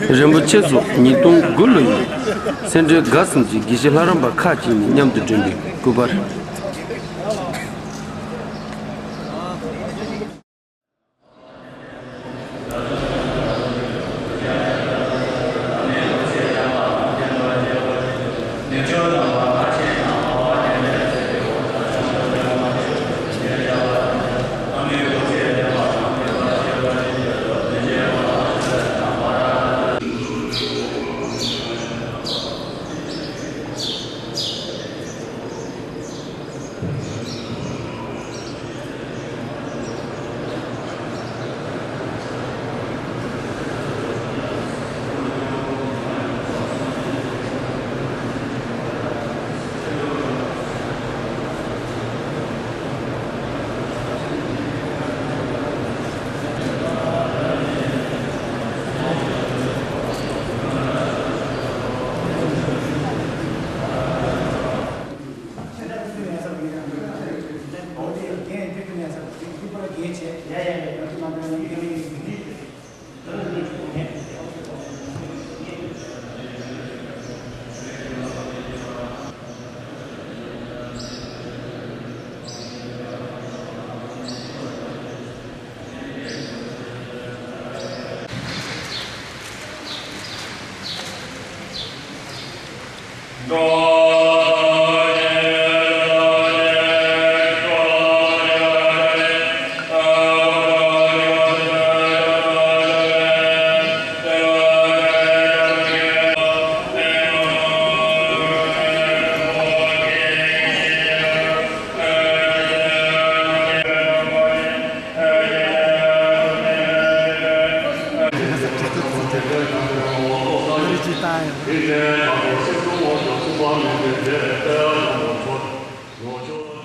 རིན་པོ་ཆེ་སོགས་ཉིས་སྟོང་དགུ་ལོ་ཡི་སེ་འབྲས་དགའ་གསུམ་གྱི་དགེ་བཤེས་ལྷ་རམས་པ་ཁག་ཅིག་ནས་མཉམ་དུ་བསྐྲུན་པའི་སྐུ་པར།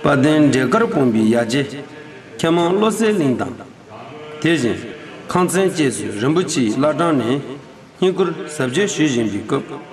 དཔལ་ལྡན་འབྲས་དཀར་དཔོན་པོའི་ཡ་གྱལ་མཁན་མོ་བློ་གསལ་གླིང་དང་། དེ་བཞིན་ཁང་ཚན་བཅས་སུ་རིན་པོ་ཆེའི་བླ་བྲང་ནས་བསྙེན་བཀུར་ཟབ་རྒྱས་ཞུ་བཞིན་པའི་སྐབས།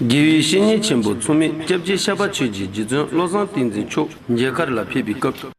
དགེ་བའི་བཤེས་གཉེན་ཆེན་པོ་མཚུངས་མེད་སྐྱབས་རྗེ་ཤར་པ་ཆོས་ཀྱི་རྗེ་བཙུན་བློ་བཟང་བསྟན་འཛིན་མཆོག་མཇལ་ཁར་ལ་ཕེབས་པའི་སྐབས།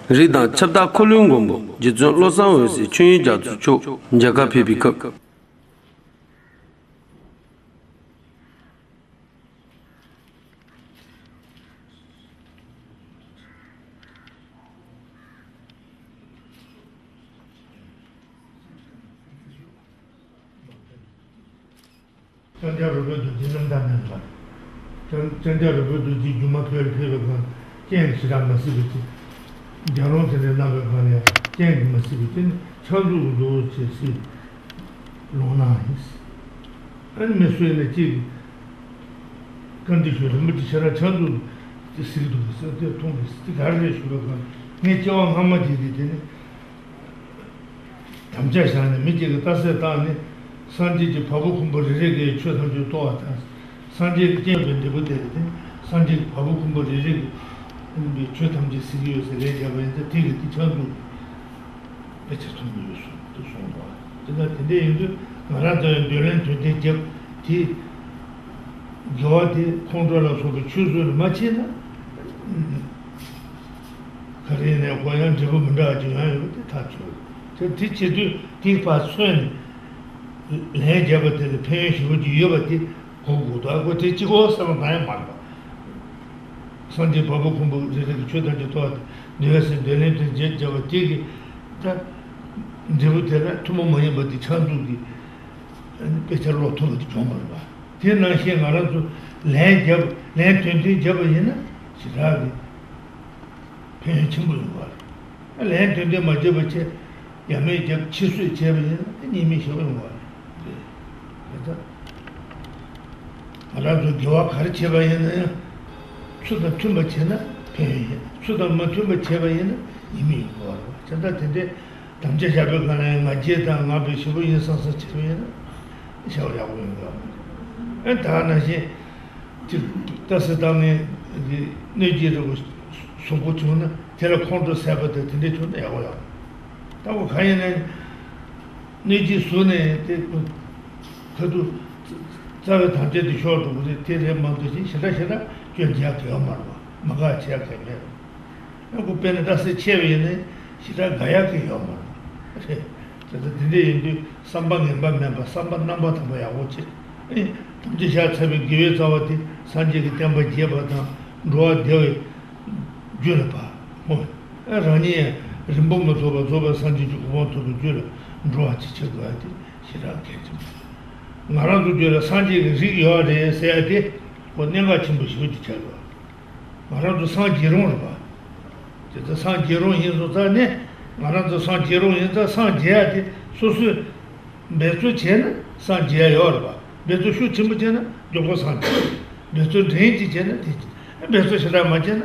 རིགས་དང་ཁྱབ་བདག་འཁོར་ལོའི་མགོན་པོ་རྗེ་བཙུན་བློ་བཟང་འོད་ཟེར་ཆོས་དབྱིངས་རྒྱ་མཚོ་མཆོག་མཇལ་ཁར་ཕེབས་པའི་སྐབས། ལྕང་སྐྱ་རོལ་པའི་རྡོ་རྗེ་རྣམ་དག་མེད་པར། ལྕང་ལྕང་སྐྱ་རོལ་པའི་རྡོ་རྗེ་སྒྱུ་མ་ཕལ་ཕེབས་པའི་སྒང་སྤྱན་ཞེ་དྲག་མ་གཟིགས་པའི་ཚེ། རྒྱལ་རོང་དེ་འདྲའི་གནང་བའི་སྒང་ལ་སྤྱན་གྱིས་མ་གཟིགས་པའི་ཚེ་ནི་ཕྱག་མཛུབ་ཀྱིས་འདུག་ཅེས་གཟིགས། ལོང་ནའང་ཡིན། ཨ་ནི་མི་སུ་ཡིན་ན་གཅིག་གིས་བཀའ་འདྲི་ཞུས་ན་མི་དེ་ཞེ་དྲག་ཕྱག་མཛུབ་ཀྱིས་གཟིགས་འདུག་གི་ཟེར་དེ་མཐོང་གི་ཟེར་དེ་ག་རེ་རེད་ཞུས་པའི་སྒང་ངས་སྐྱེ་བ་སྔ་མ་དེ་དེ་དེ་ནི། དམ་བཅའ་བཞག་ནས་མི་གཅིག་གིས་རྟ་སེ་བཏང་ནས་སངས་རྒྱས་ཀྱི་བ་སྤུ་ཁུང་བུ་རེ་རེ་གིས་ཆོས་ཐམས་ཅད་རྟོགས་པ་དང་། སངས་རྒྱས་ཀྱི་སྤྱན་པའི་འབྲས་བུ་དེ་རེད་དེ། སངས་རྒྱས་ཀྱི་བ་སྤུ་ཁུང་བུ་རེ་རེ་གིས་ཆོས་ཐམས་ཅད་གཟིགས་ཀྱི་ཡོད་ཟེར་ལན་བརྒྱབ་པ་ཡིན་ཙང་དེ་གིས་དེ་ཕྱག་མཛུབ་དཔེ་ཆ་མཐོང་གི་ཡོད་གསུངས་འདུག་གསུངས་འདུག་དེ་ལྟར་དེ་འདྲ་ཡིན་དུས་ང་རང་ཚོ་ཡང་འདོད་ལན་དོན་ལྡན་རྒྱབ་དེ། དགེ་བ་དེ་ཁོང་ཁྲོ་ལ་སོགས་པའི་ཆོས་བཟོས་ནས་མ་བྱས་ན། ག་རེ་ཡིན་ནའི་ཁོ་ཡང་འབྲས་བུ་མི་འདྲ་བ་ཅིག་ཡོང་ཡོད་པ་དེ་ཐག་ཆོད། དེ་དེ་བྱེད་དུས་དེ་ཕར་མཚོན་ནས་ལན་བརྒྱབ་པ་དེ་ལ་ཕན་ཡོན་ཞེ་པོ་ཅིག་ཡོད་པ་དེ་གོ་དགོས་འདུག་ཨ་ཁོ་དེ་གཅིག་པོ་བསམ་བློ་གང་ཡང་མ་འདུག་སངས་རྒྱས་བ་སྤུ་ཁུང་བུ་རེ་རེ་གིས་ཆོས་ཐམས་ཅད་རྟོགས་པ་དེ་འདོད་ཡ་ཟེར་འདོད་ལན་དེ་བརྒྱབ་བརྒྱབ་པ་དེ་གིས་ད་འབྲས་བུ་དེ་ལ་ཐུན་མོང་མ་ཡིན་པ་དེ་ཕྱག་མཛུབ་ཀྱིས་དཔེ་ཆ་ཀློག་ཐུབ་པ་དེ་བྱུང་བ་རེད་པ། དེ་ནང་བཞིན་ང་རང་ཚོ་ལན་བརྒྱབ་ལན་དོན་མཐུན་བརྒྱབ་པ་ཡིན་ན་ཞེ་དྲག་གི་ཕན་ཡོན་ཆེན་པོ་ཡོང་བ་རེད། ལན་དོན་མཐུན་མ་བརྒྱབ་པ་བྱས་ཡ་མེད་བརྒྱབ་ཕྱིར་བསུས་བྱས་པ་ཡིན་ན་ཉེས་དམིགས་ཞེ་པོ་ཡོང་བ་རེད། དེ་ད་ང་རང་ཚོ་དགེ་བ་ག་རེ་བྱས་པ་ཡིན་ན་ཡང་ཚུལ་དང་མཐུན་པ་བྱས་ན་ཕན་ཡོན་ཡིན། ཚུལ་དང་མ་མཐུན་པ་བྱས་པ་ཡིན་ན་ཉེས་དམིགས་ཡོང་གི་རེད་པ། བྱས་ཙང་དེ་འདྲའི་དམ་བཅའ་བཞག་པའི་སྒང་ལ་ཡང་ང་རྒྱལ་དང་ང་དཔེ་ཞེ་པོ་ཡིན་བསམ་བསམ་བྱས་པ་ཡིན་ན་བྱ་བ་ཡག་པོ་ཡོང་གི་རེད་པ། ཨ་ད་ག་ནང་བཞིན་ཅིག་རྟ་སེ་བཏང་མཁན་གྱི་གནོད་སྦྱིན་རེ་བ་བཟོ་དགོས་བྱུང་ན་དེ་ལ་ཁོང་ཁྲོ་ཟ་བ་དང་དེ་འདྲ་བྱུང་ན་ཡག་པོ་ཡོད། ད་གོ་གང་ཡིན་ན་གནོད་སྦྱིན་བཟོས་ནས་དེ་ཁ་ཐུག་རྩ་བའི་དམ་བཅའ་དེ་ཤོར་འགྲོ་གི་རེད། དེ་རེད་མ་གཏོགས་ཅིག་ཞེ་དྲག་ཞེ་དྲག་སྐྱོན་རྒྱག་གི་ཡོད་མ་རེད་པ། མ་དགའ་བྱེད་ཡག་གང་ཡང་མེད། ཨ་ཁོ་དཔེར་ན་རྟ་སེ་ཆད་པ་ཡིན་ན་ཞེ་དྲག་དགའ་ཡག་གི་ཡོད་མ་རེད། རེད། དེ་ཚོ་དེ་འདྲ་ཡིན་དུས་བསམ་པ་ངན་པ་མེད་པ་བསམ་པ་རྣམ་པར་དག་པ་ཡག་པོ་བྱེད། ཨེ། དམ་བཅའ་བཞག་ཚར་བའི་དགེ་བའི་རྩ་བ་དེ་སངས་རྒྱས་ཀྱི་བསྟན་པ་རྒྱས་པ་དང་འགྲོ་བ་བདེ་བའི་རྒྱུ་ལ་བབ་སྨོ། ཨེ། རང་ཉིད་རིང་པོ་མི་ཐོགས་པར་རྫོགས་པའི་སངས་རྒྱས་ཀྱི་གོ་འཕང་ཐོབ་པའི་རྒྱུ་ལ་འགྲོ་བ་ཅིག་ཆགས་དགོས་ཡ་དེ་ཞེ་དྲག་གལ་ཆེན་པོ་རེད། ང་རང་ཚོ་རྒྱུད་ལ་སངས་རྒྱས་ཀྱི་རིགས་ཡོད་རེད་ཟེར་ཡ་དེ་ཁོ་གནད་འགག་ཆེན་པོ་ཞེ་པོ་ཅིག་ཆགས་ཡོད། ང་རང་ཚོ་སངས་རྒྱས་རུང་རེད་པ། དེ་ཚོ་སངས་རྒྱས་རུང་ཡིན་སོང་ཙང་ནས་ང་རང་ཚོ་སངས་རྒྱས་རུང་ཡིན་ཙང་སངས་རྒྱས་ཡ་དེ་སོ་སོས་འབད་རྩོལ་བྱས་ན་སངས་རྒྱས་ཡ་ཡོད་རེད་པ། འབད་རྩོལ་ཤུགས་ཆེན་པོ་བྱས་ན་མགྱོགས་པོ་སངས་རྒྱས། འབད་རྩོལ་འབྲིང་ཅིག་བྱས་ན་དེ་ཅིག་འབད་རྩོལ་ཞེ་དྲག་མ་བྱས་ན་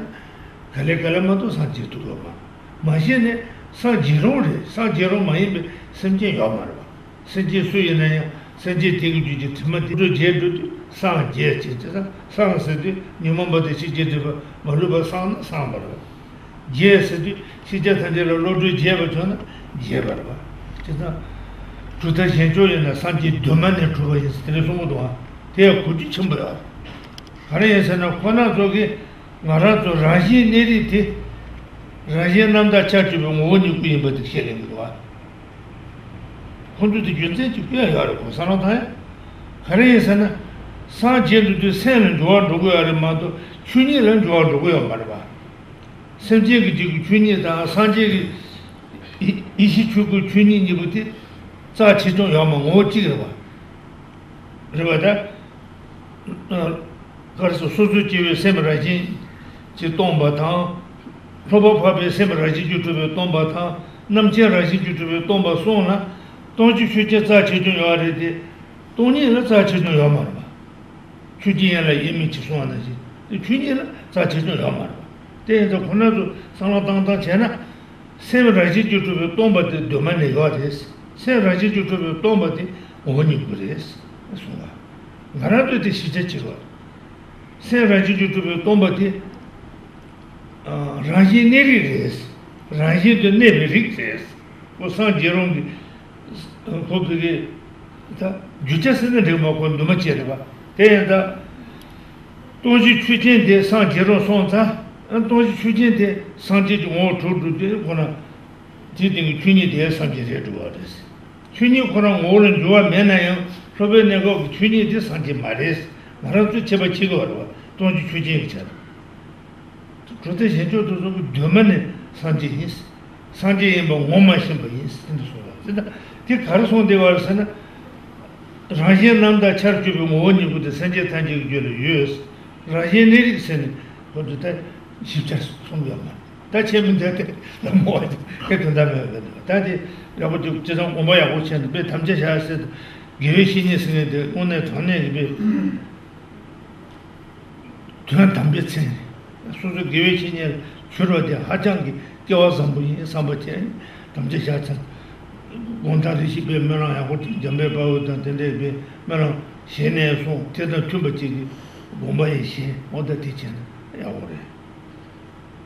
ག་ལེ་ག་ལེ་མ་གཏོགས་སངས་རྒྱས་ཐུབ་ཡོད་མ་རེད། མ་གཞི་ནས་སངས་རྒྱས་རུང་རེད། སངས་རྒྱས་རུང་མ་ཡིན་པའི་སེམས་ཅན་ཡོད་མ་རེད་པ། སེམས་ཅན་སུ་ཡིན་ན་ཡང་སེམས་ཅན་དེ་གི་རྒྱུད་ཀྱི་དྲི་མ་དེ་བློ་གྲོས་རྒྱས་འགྲོ་དུས་སངས་རྒྱས་བྱེད་ཅེས་དང་། སངས་ཟེར་དུས་ཉོན་མོངས་པ་དང་ཤེས་བྱའི་སྒྲིབ་པ་མ་ལུས་པ་སངས་ན་སངས་པ་རེད། རྒྱས་ཟེར་དུས་ཤེས་བྱ་ཐམས་ཅད་ལ་བློ་གྲོས་རྒྱས་པ་བྱུང་ན་རྒྱས་པ་རེད་པ། བྱས་ཙང་གྲུབ་མཐའ་གཞན་ཕྱོགས་ཡིན་ན་སངས་རྒྱས་གདོད་མ་ནས་གྲུབ་པ་ཡིན་ཟེར་དེ་འདྲ་གསུང་གི་འདུག་ཨ། དེ་ཡང་གོ་རྒྱུ་ཆེན་པོ་ཡོད་རེད། ག་རེ་ཡིན་ཟེར་ན་ཁོ་རང་ཚོ་གིས་ང་རང་ཚོ་རང་བཞིན་གནས་རིགས་དེ་རང་བཞིན་རྣམ་དག་ཁྱབ་ཆེ་བའི་ངོ་བོ་ཉིད་སྐུ་ཡིན་པ་དེ་བཤད་ལེན་གྱི་འདུག་བ། ཁོང་ཚོ་དེ་རྒྱུ་མཚན་གཅིག་པུ་ཡང་ཡོད་རེད། གོ་བསམ་བློ་བཏང་ཡ། ག་རེ་ཡིན་ཟེར་ན། སངས་རྒྱས་འགྲོ་དུས་སེམས་ལ་འགྱུར་བ་འགྲོ་གི་ཡོད་རེད་མ་གཏོགས་ཆོས་ཉིད་ལ་འགྱུར་བ་འགྲོ་གི་ཡོད་མ་རེད་བ། སེམས་ཅན་གྱི་རྒྱུད་ཀྱི་ཆོས་ཉིད་དང་སངས་རྒྱས་ཀྱི་ ཡེ་ཤེས་ཆོས་སྐུ་ཆོས་ཉིད་གཉིས་པོ་དེ་རྩ་ཆེ་ཆུང་ཡོད་མ། ངོ་བོ་གཅིག་རེད་བ། རེད་བ་ད། ག་རེ་ཟེར། སོ་སོར་སྐྱེ་བོའི་སེམས་རང་བཞིན་གྱིས་སྟོང་པ་དང་། ལྷག་པར་འཕགས་པའི་སེམས་རང་བཞིན་གྱིས་གྲུབ་པའི་སྟོང་པ་དང་། རྣམ་མཁྱེན་རང་བཞིན་གྱིས་གྲུབ་པའི་སྟོང་པ་གསུམ་ལ། སྟོང་གཞི་ཆོས་ཅན་རྩ་ཆེ་ཆུང་ཡོད་རེད་དེ། སྟོང་ཉིད་ལ་རྩ་ཆེ་ཆུང་ཡོད་མ་རེད་པ། ཆོས་ཀྱི་དབྱིངས་ལ་དབྱེར་མེད་ཅེས་གསུངས་པ་ནང་བཞིན་དེ་ཆོས་ཉིད་ལ་རྩ་ཆེ་ཆུང་ཡོད་མ་རེད་པ། དེ་ཡིན་ཙང་ཁོ་རང་ཚོ་བསམ་བློ་བཏང་སྟངས་བྱས་ན། སེམས་རང་བཞིན་གྱིས་གྲུབ་པའི་སྟོང་པ་དེ་གདོད་མ་ནས་ཡོད་རེད། སེམས་རང་བཞིན་གྱིས་གྲུབ་པའི་སྟོང་པ་དེ་ངོ་བོ་ཉིད་སྐུ་རེད་གསུངས་པ། ང་རང་ཚོས་དེ་ཤེས་བྱ་བྱེད་དགོས། སེམས་རང་བཞིན་གྱིས་གྲུབ་པའི་སྟོང་པ་དེ། ཨ། རང་བཞིན་གནས་རིགས་རེད། རང་བཞིན་དུ་གནས་པའི་རིགས་རེད། ཁོ་སངས་རྒྱས་རང་གི། ཁོ་བོད་ཀྱི་ད་རྒྱུ་ཆ་ཟེར་ན་འགྲིག་མ། ཁོ་འདུས་མ་བྱས་རེད་པ། དེ་ཡིན་ད། སྟོང་གཞི་ཆོས་ཅན་དེ་སངས་རྒྱས་རང་སོང་ཙང་། སྟོང་གཞི་ཆོས་ཅན་དེ་སངས་རྒྱས་ཀྱི་ངོ་བོར་གྲུབ་འགྲོ་དུས་ཁོ་ན། དེའི་སྟེང་གི་ཆོས་ཉིད་དེ་སངས་རྒྱས་རེད་འགྲོ་བ་རེད། ཆོས་ཉིད་ཁོ་རང་ངོ་བོ་ལ་འགྱུར་བ་མེད་ན་ཡང་། ལྷག་པའི་གནས་སྐབས་ཀྱི་ཆོས་ཉིད་དེ་སངས་རྒྱས་མ་རེད། ང་རང་ཚོས་ཁྱད་པར་ཕྱེ་དགོས་པ་རེད་པ། སྟོང་གཞི་ཆོས་ཅན་གྱི་ཆ་ནས། གྲུབ་མཐའ་གཞན་ཕྱོགས་དེ་ཚོ་གི་གདོད་མ་ནས་སངས་རྒྱས་ཡིན། སངས་རྒྱས་ཡིན་པ་ངོ་མ་ཤེས་པ་ཡིན་ཟེར་ནས་གསུངས་པ་ཟེར་ན། དེ་ག་རེ་གསུངས་བསྡད་པ་རེད་ཟེར་ན། རང་བཞིན་རྣམ་དག་ཆར་གྱུར་པའི་ངོ་བོ་ཉིད་སྐུ་དེ་སེམས་ཅན་ཐམས་ཅད་ཀྱི་རྒྱུད་ལ་ཡོད། རང་བཞིན་གནས་རིགས་ཟེར་ནས་ཁོ་ཚོས་ད་ཞིབ་ཆ་གསུངས་ཡོད་མ་རེད། ད་ཁྱེད་མི་འདོད་དེ་ལ་མོ་བ་དེ་དོན་དག་མེད་པ་འདུག་ད་དེ་ཡག་པོ་ཅིག་ཅི་ཙམ་དགོངས་པ་ཡག་པོ་བྱས་ནས་དཔེ་དམ་བཅའ་བཞག་ཟེར་དུས། དགེ་བའི་བཤེས་གཉེན་ཟེར་མཁན་དེ་དངོས་གནས་དྲང་གནས་ཀྱི་དཔེ། དོན་དམ་པའི་མཚན་ནི། སོ་སོ་དགེ་བའི་བཤེས་གཉེན་གྱུར་བ་དེ་ཧ་ཅང་གི་སྐལ་བ་བཟང་པོ་ཡིན་བསམ་པ་བྱས། དམ་བཅའ་བཞག་ཚར། དགུང་གྲངས་རེ་བཞིན་པའི་སྨོན་ལམ་ཡག་པོ་དང་། འཇམ་དཔལ་དཔའ་བོ་དང་དེ་འདྲའི་པའི་སྨོན་ལམ་ཞལ་ནས་གསུངས། དེ་དང་མཐུན་པ་ཅིག་གི་དགོངས་པ་ཡང་བཞེས། འོ་ད་དེ་བྱས་ན་ཡག་པོ་རེད།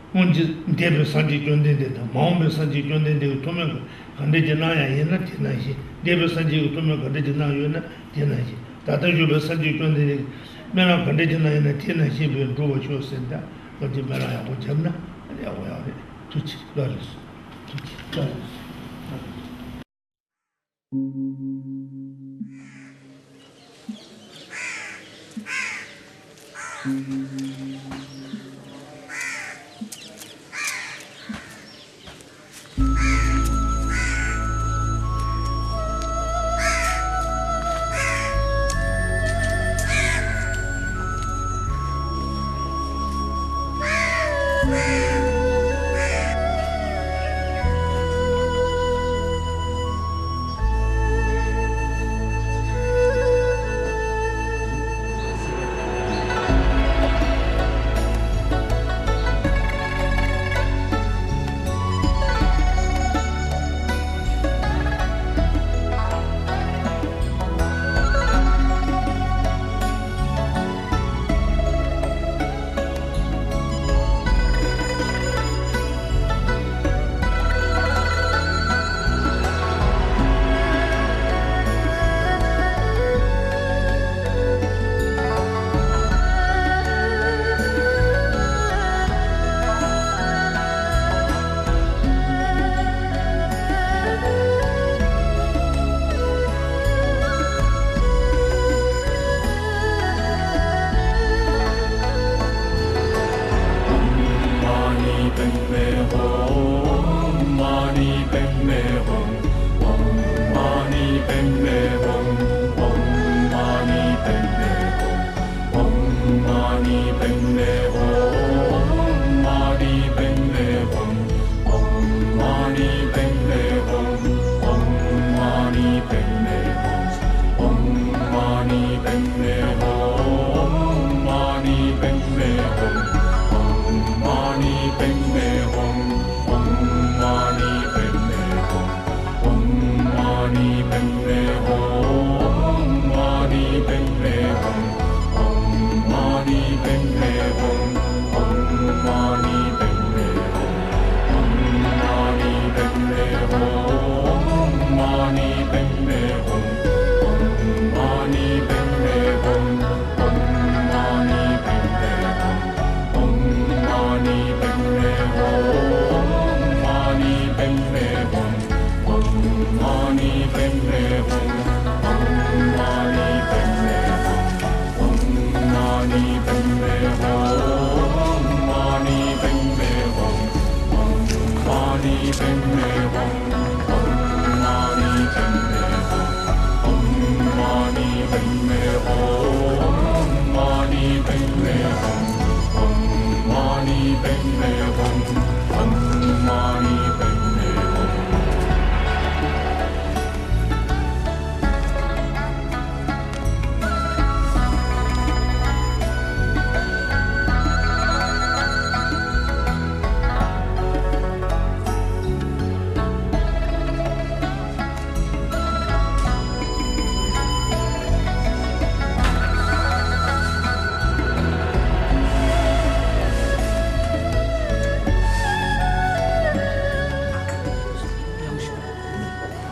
སྔོན་གྱི་འདས་པའི་སངས་རྒྱས་བཅོམ་ལྡན་འདས་དང་། མ་འོངས་པའི་སངས་རྒྱས་བཅོམ་ལྡན་འདས་ཀྱི་ཐུགས་སྨོན་ག་འདྲ་ཅིག་གནང་ཡ་ཡིན་ན་དེ་ནང་བཞིན། འདས་པའི་སངས་རྒྱས་ཀྱི་ཐུགས་སྨོན་ག་འདྲ་ཅིག་གནང་ཡོད་ན་དེ་ནང་བཞིན། ད་ལྟ་བཞུགས་པའི་སངས་རྒྱས་བཅོམ་ལྡན་འདས་ཀྱི་སྨོན་ལམ་ག་འདྲ་ཅིག་གནང་ཡོད་ན་དེ་ནང་བཞིན་པའི་འགྲུབ་པར་ཤོག་ཟེར། ད་ང་ཚོས་སྨོན་ལམ་ཡག་པོ་བརྒྱབ་ན་ཡག་པོ་ཡག་རེད། ཐུགས་རྗེ་ཆེ། ལགས་རེད། ཐུགས་རྗེ་ཆེ། ལགས་རེད།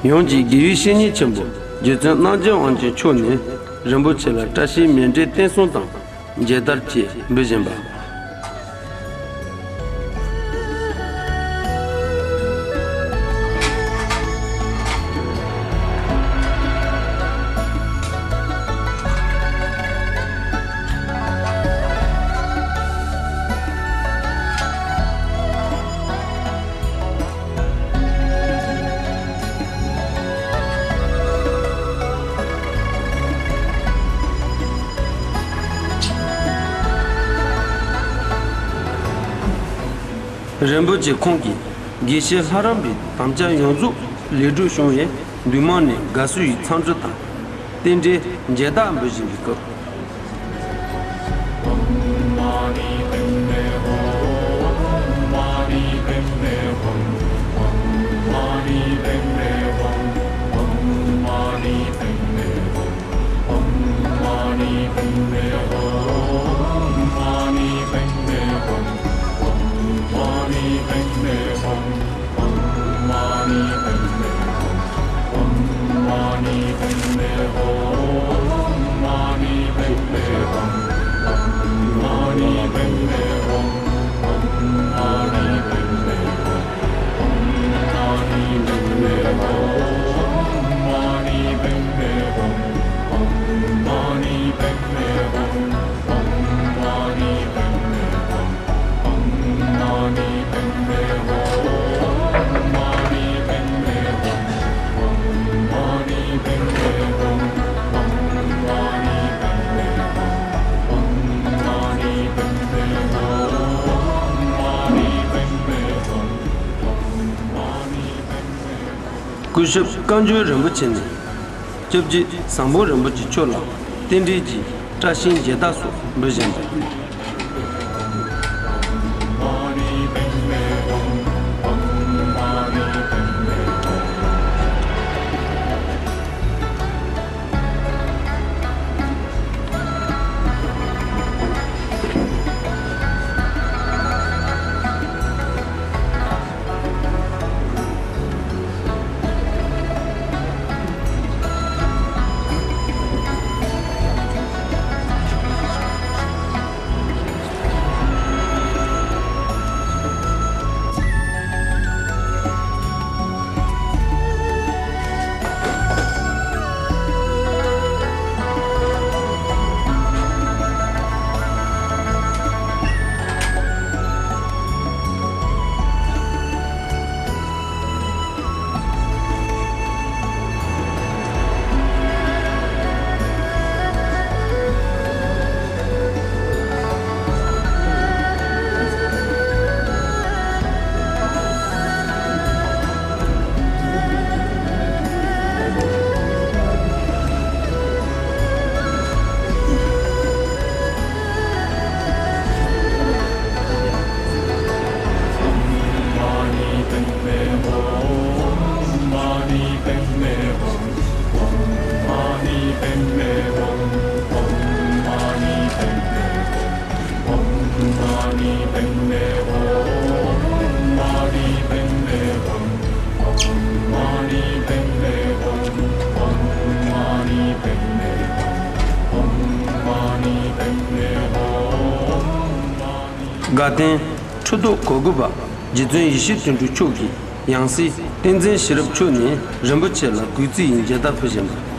ཡོངས་ཀྱི་དགེ་བའི་བཤེས་གཉེན་ཆེན་པོ་རྗེ་བཙུན་རྣམ་རྒྱལ་དབང་ཆེན་མཆོག་ནས་རིན་པོ་ཆེ་ལ་བཀྲ་ཤིས་མཎྜལ་རྟེན་གསུམ་དང་མཇལ་དར་བཅས་འབུལ་བཞིན་པ། རིན་པོ་ཆེ་ཁོང་གིས་དགེ་བཤེས་ལྷ་རམས་པའི་དམ་བཅའ་ཡོངས་རྫོགས་ལེགས་གྲུབ་བྱུང་བས། འདུས་མང་ནས་དགའ་བསུ་ཡི་འཚམས་འདྲི་དང་། རྟེན་འབྲེལ་མཇལ་དར་འབུལ་བཞིན་པའི་སྐབས། སྐུ་ཞབས་བཀའ་འགྱུར་རིན་པོ་ཆེ་ནས་སྐྱབས་རྗེ་ཟམ་གདོང་རིན་པོ་ཆེ་མཆོག་ལ་རྟེན་འབྲེལ་གྱི་བཀྲ་ཤིས་མཇལ་དར་སོགས་འབུལ་བཞིན་པ། དགའ་ལྡན་ཁྲི་ཐོག་གོ་དགུ་པ་རྗེ་བཙུན་ཡེ་ཤེས་དོན་གྲུབ་མཆོག་གིས། ཡང་སྲིད་བསྟན་འཛིན་ཤེས་རབ་མཆོག་ནས་རིན་པོ་ཆེ་ལ་གུས་བརྩི་ཡི་མཇལ་དར་ཕུལ་བཞིན་པ།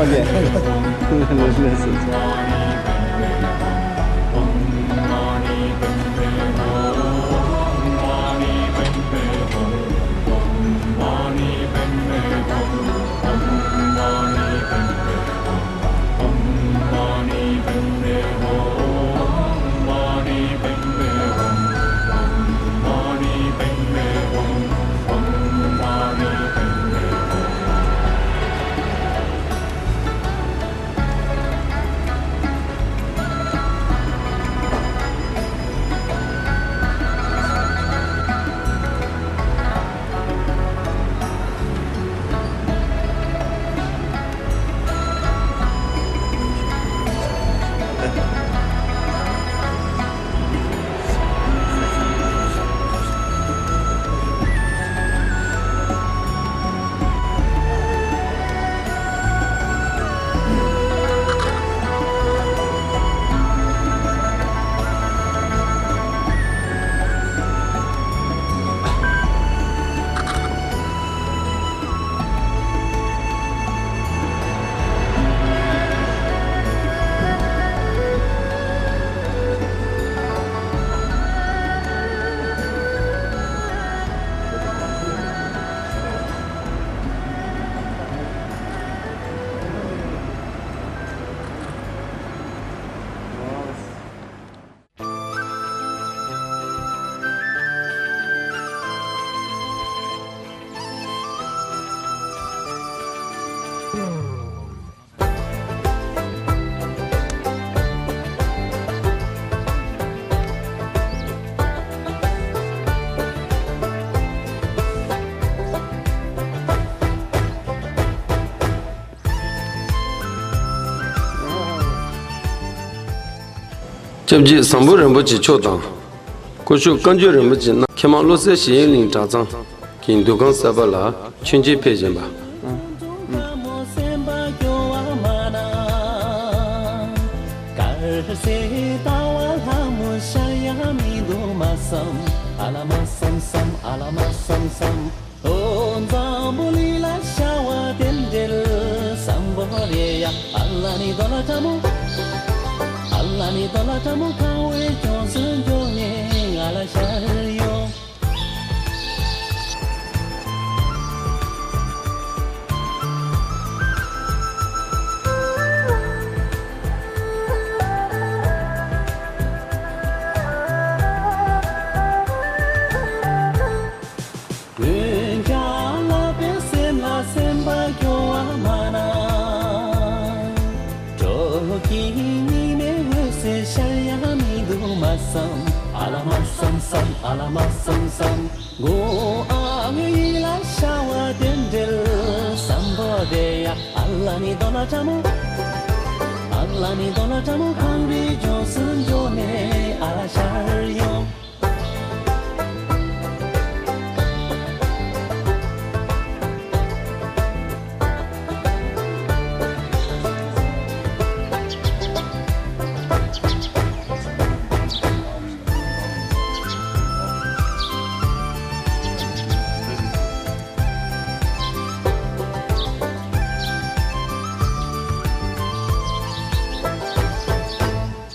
རྒྱལ་ཕུན་སུམ་ཚོགས། སྐྱབས་རྗེ་བཟང་པོ་རིན་པོ་ཆེ་མཆོག་དང་། སྐུ་ཞབས་བཀའ་འགྱུར་རིན་པོ་ཆེ་རྣམས་ཁྱེད་མ་བློ་གསལ་ཞི་གཡོན་གླིང་གྲྭ་ཚང་གི་འདུ་ཁང་གསར་པ་ལ་མཆོད་མཇལ་ཕེབས་བཞིན་པ། འཛམ་བུ་གླིང་ལ་ཤར་བ་དེ་འདྲའི་བསམ་པ་རེད་ཡ། ཨ་ལ་ནི་དོ་ལ་ཏྲ་མོ། ཨ་ལ་ནི་དོ་ལ་ཏྲ་མོ། གངས་བའི་ལྗོངས་སུ་འབྱོར་ནས་ང་ལ་ཤར་ཡོང་། འོན་ཀྱང་ལག་པས་སེམས་ལ་སེམས་པ་སྐྱོ་བ་མ་གནང་། སྤྲོ་སྐྱིད་ཉི་མའི་འོད་ཟེར་ཤར་ཡ་མི་འདུག་མ་བསམ། ཨ་ལ་མ་བསམ་བསམ། ཨ་ལ་མ་བསམ་བསམ། མགོ་ཨ་ངའི་ཡིད་ལ་ཤར་བ་དེ་འདྲའི་བསམ་པ་དེ་ཡ། ཨ་ལ་ནི་དོ་ལ་ཏྲ་མོ། ཨ་ལ་ནི་དོ་ལ་ཏྲ་མོ། གངས་རིའི་ལྗོངས་སུ་འབྱོར་ནས་ཨ་ལ་ཤར་ཡོང་།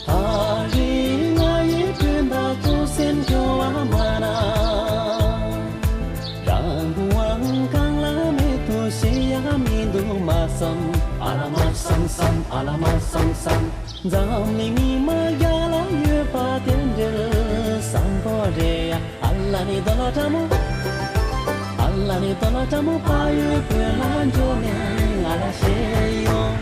ད་རེས་ང་ཡི་དོན་དག་ཅུང་སེམས་སྐྱོ་བ་མ་གནང་། རང་དབང་གང་ལ་མེད་དུ་ཤེས་ཡ་མི་འདུག་མ་བསམ། ཨ་ལ་མ་བསམ་བསམ། ཨ་ལ་མ་བསམ་བསམ། འཛམ་གླིང་མི་མང་རྒྱ་ལ་ཡོད་པ་དེ་འདྲའི་བསམ་པ་རེད་ཡ། ཨ་ལ་ནི་དོ་ལ་ཏྲ་མོ། ཨ་ལ་ནི་དོ་ལ་ཏྲ་མོ། ཕ་ཡུལ་བོད་ལ་འབྱོར་ནས་ང་ལ་ཤར་ཡོང་།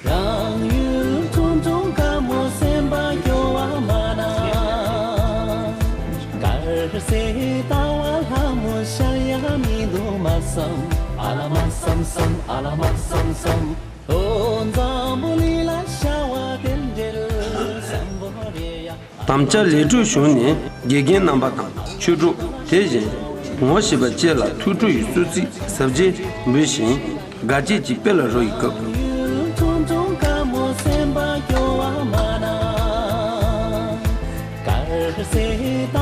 རང་ཡུལ་ཁྲུང་ཁྲུང་དཀར་མོ་སེམས་པ་སྐྱོ་བ་མ་གནང་། དཀར་གསལ་ཟླ་བ་ལྷ་མོ་ཤར་ཡ་མི་འདུག་མ་བསམ། ཨ་ལ་མ་བསམ་བསམ། ཨ་ལ་མ་བསམ་བསམ། འོ་འཛམ་བུ་གླིང་ལ་ཤར་བ་དེ་འདྲའི་བསམ་པ་རེད་ཡ། དམ་བཅའ་ལེགས་གྲུབ་བྱུང་ནས་དགེ་རྒན་རྣམ་པ་དང་ཆོས་གྲོགས། དེ་བཞིན་ངོ་ཤེས་པ་བཅས་ལ་ཐུགས་སྤྲོ་ཡི་གསོལ་ཚིགས་ཟབ་རྒྱས་འབུལ་ཞིང་དགའ་སྐྱིད་ཀྱི་དཔལ་ལ་རོལ་བའི་སྐབས། ཁྲུང་ཁྲུང་དཀར་མོ་སེམས་པ་སྐྱོ་བ་མ་གནང་། དཀར་གསལ་ཟླ་བ་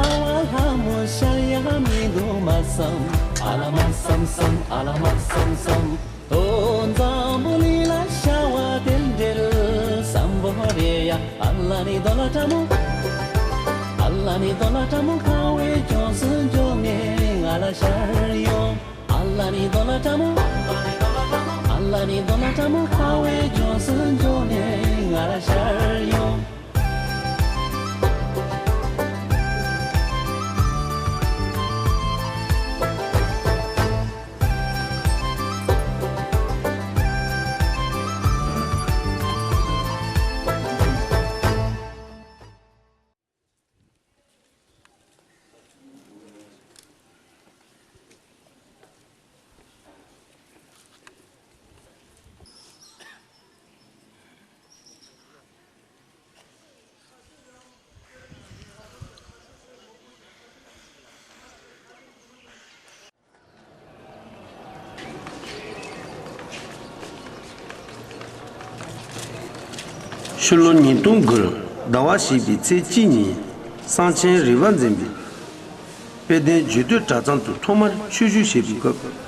ལྷ་མོ་ཤར་ཡ་མི་འདུག་མ་བསམ། ཨ་ལ་མ་བསམ་བསམ། ཨ་ལ་མ་བསམ་བསམ། འོ་འཛམ་བུ་གླིང་ལ་ཤར་བ་དེ་འདྲའི་བསམ་པ་རེད་ཡ། ཨ་ལ་ནི་དོ་ལ་ཏྲ་མོ། ཨ་ལ་ནི་དོ་ལ་ཏྲ་མོ། གངས་བའི་ལྗོངས་སུ་འབྱོར་ནས་ང་ལ་ཤར་ཡོང་། ཨ་ལ་ནི་དོ་ལ་ཏྲ་མོ། ཨ་ལ་ནི་དོ་ལ་ཏྲ་མོ། གངས་བའི་ལྗོངས་སུ་འབྱོར་ནས་ང་ལ་ཤར་ཡོང་། ཕྱི་ལོ་ཉིས་སྟོང་དགུ་ཟླ་བ་བཞི་པའི་ཚེས་གཅིག་ཉིན་གསང་ཆེན་རིག་པ་འཛིན་པའི་དཔལ་ལྡན་རྒྱུད་སྟོད་གྲྭ་ཚང་དུ་ཐོག་མར་ཆོས་ཞུགས་བྱེད་པའི་སྐབས།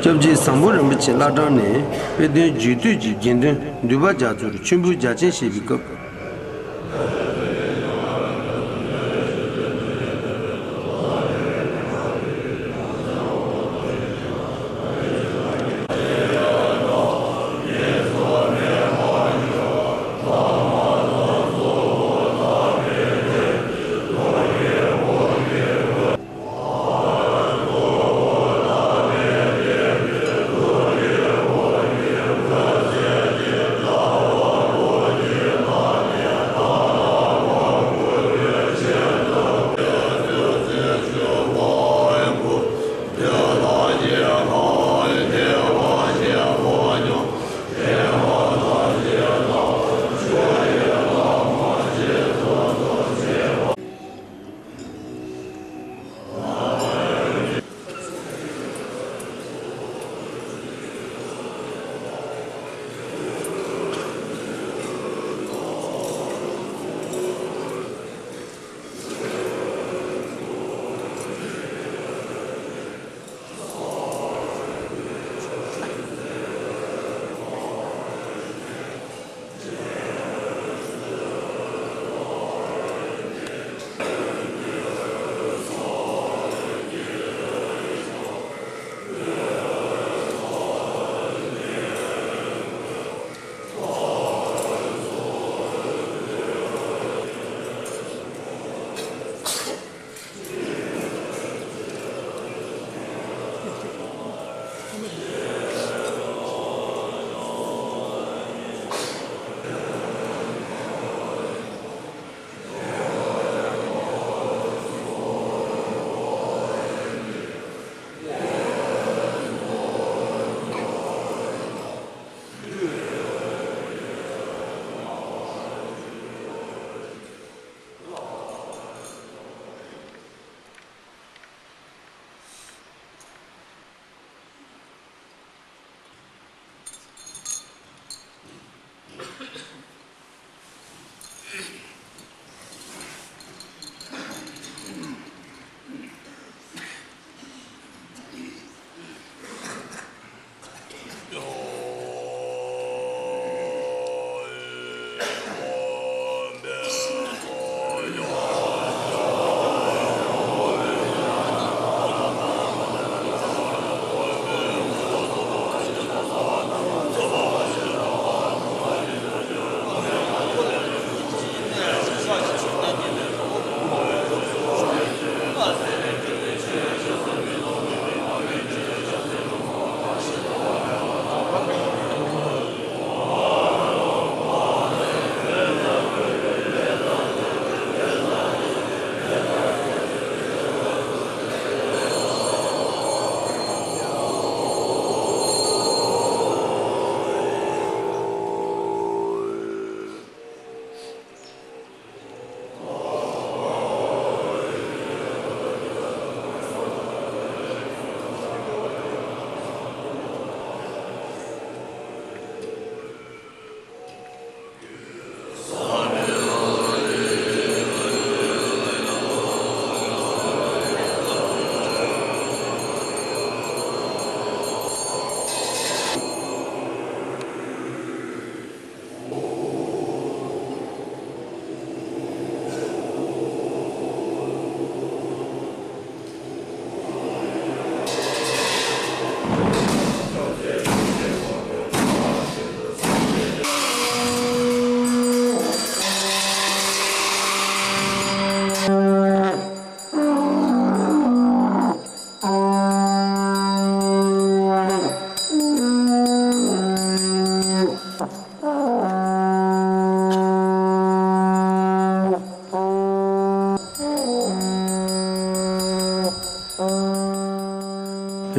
སྐྱབས་རྗེ་ཟམ་གདོང་རིན་པོ་ཆེ་བླ་བྲང་ནས་དཔེ་སྟོན་རྒྱུད་སྟོད་ཀྱི་དགེ་འདུན་འདུས་པ་རྒྱ་མཚོར་མཆོད་འབུལ་རྒྱ་ཆེན་བཞེས་པའི་སྐབས།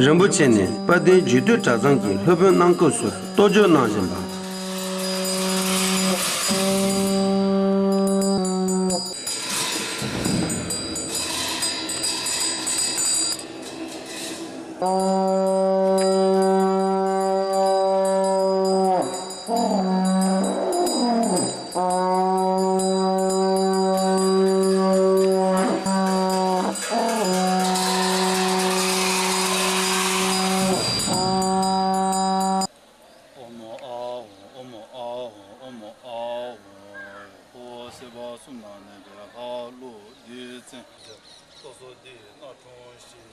རིན་པོ་ཆེ་ནས་དཔལ་ལྡན་རྒྱུད་སྟོད་གྲྭ་ཚང་གི་སློབ་དཔོན་རྣམ་ཀུན་ཚོར་གཏོར་བརྗོད་གནང་བཞིན་པ། ཨོཾ་ཨཱཿཧཱུྃ། ཨོཾ་ཨཱཿཧཱུྃ། ཨོཾ་ཨཱཿཧཱུྃ། ཨོཾ་ཨཱཿཧཱུྃ། ཨོ་སྲིད་པ་གསུམ་ལ་གནས་པའི་ལྷ་ཀླུ་བདུད་བཙན། སོ་སོ་འདི་ན་འཁྲུངས་ཤིག།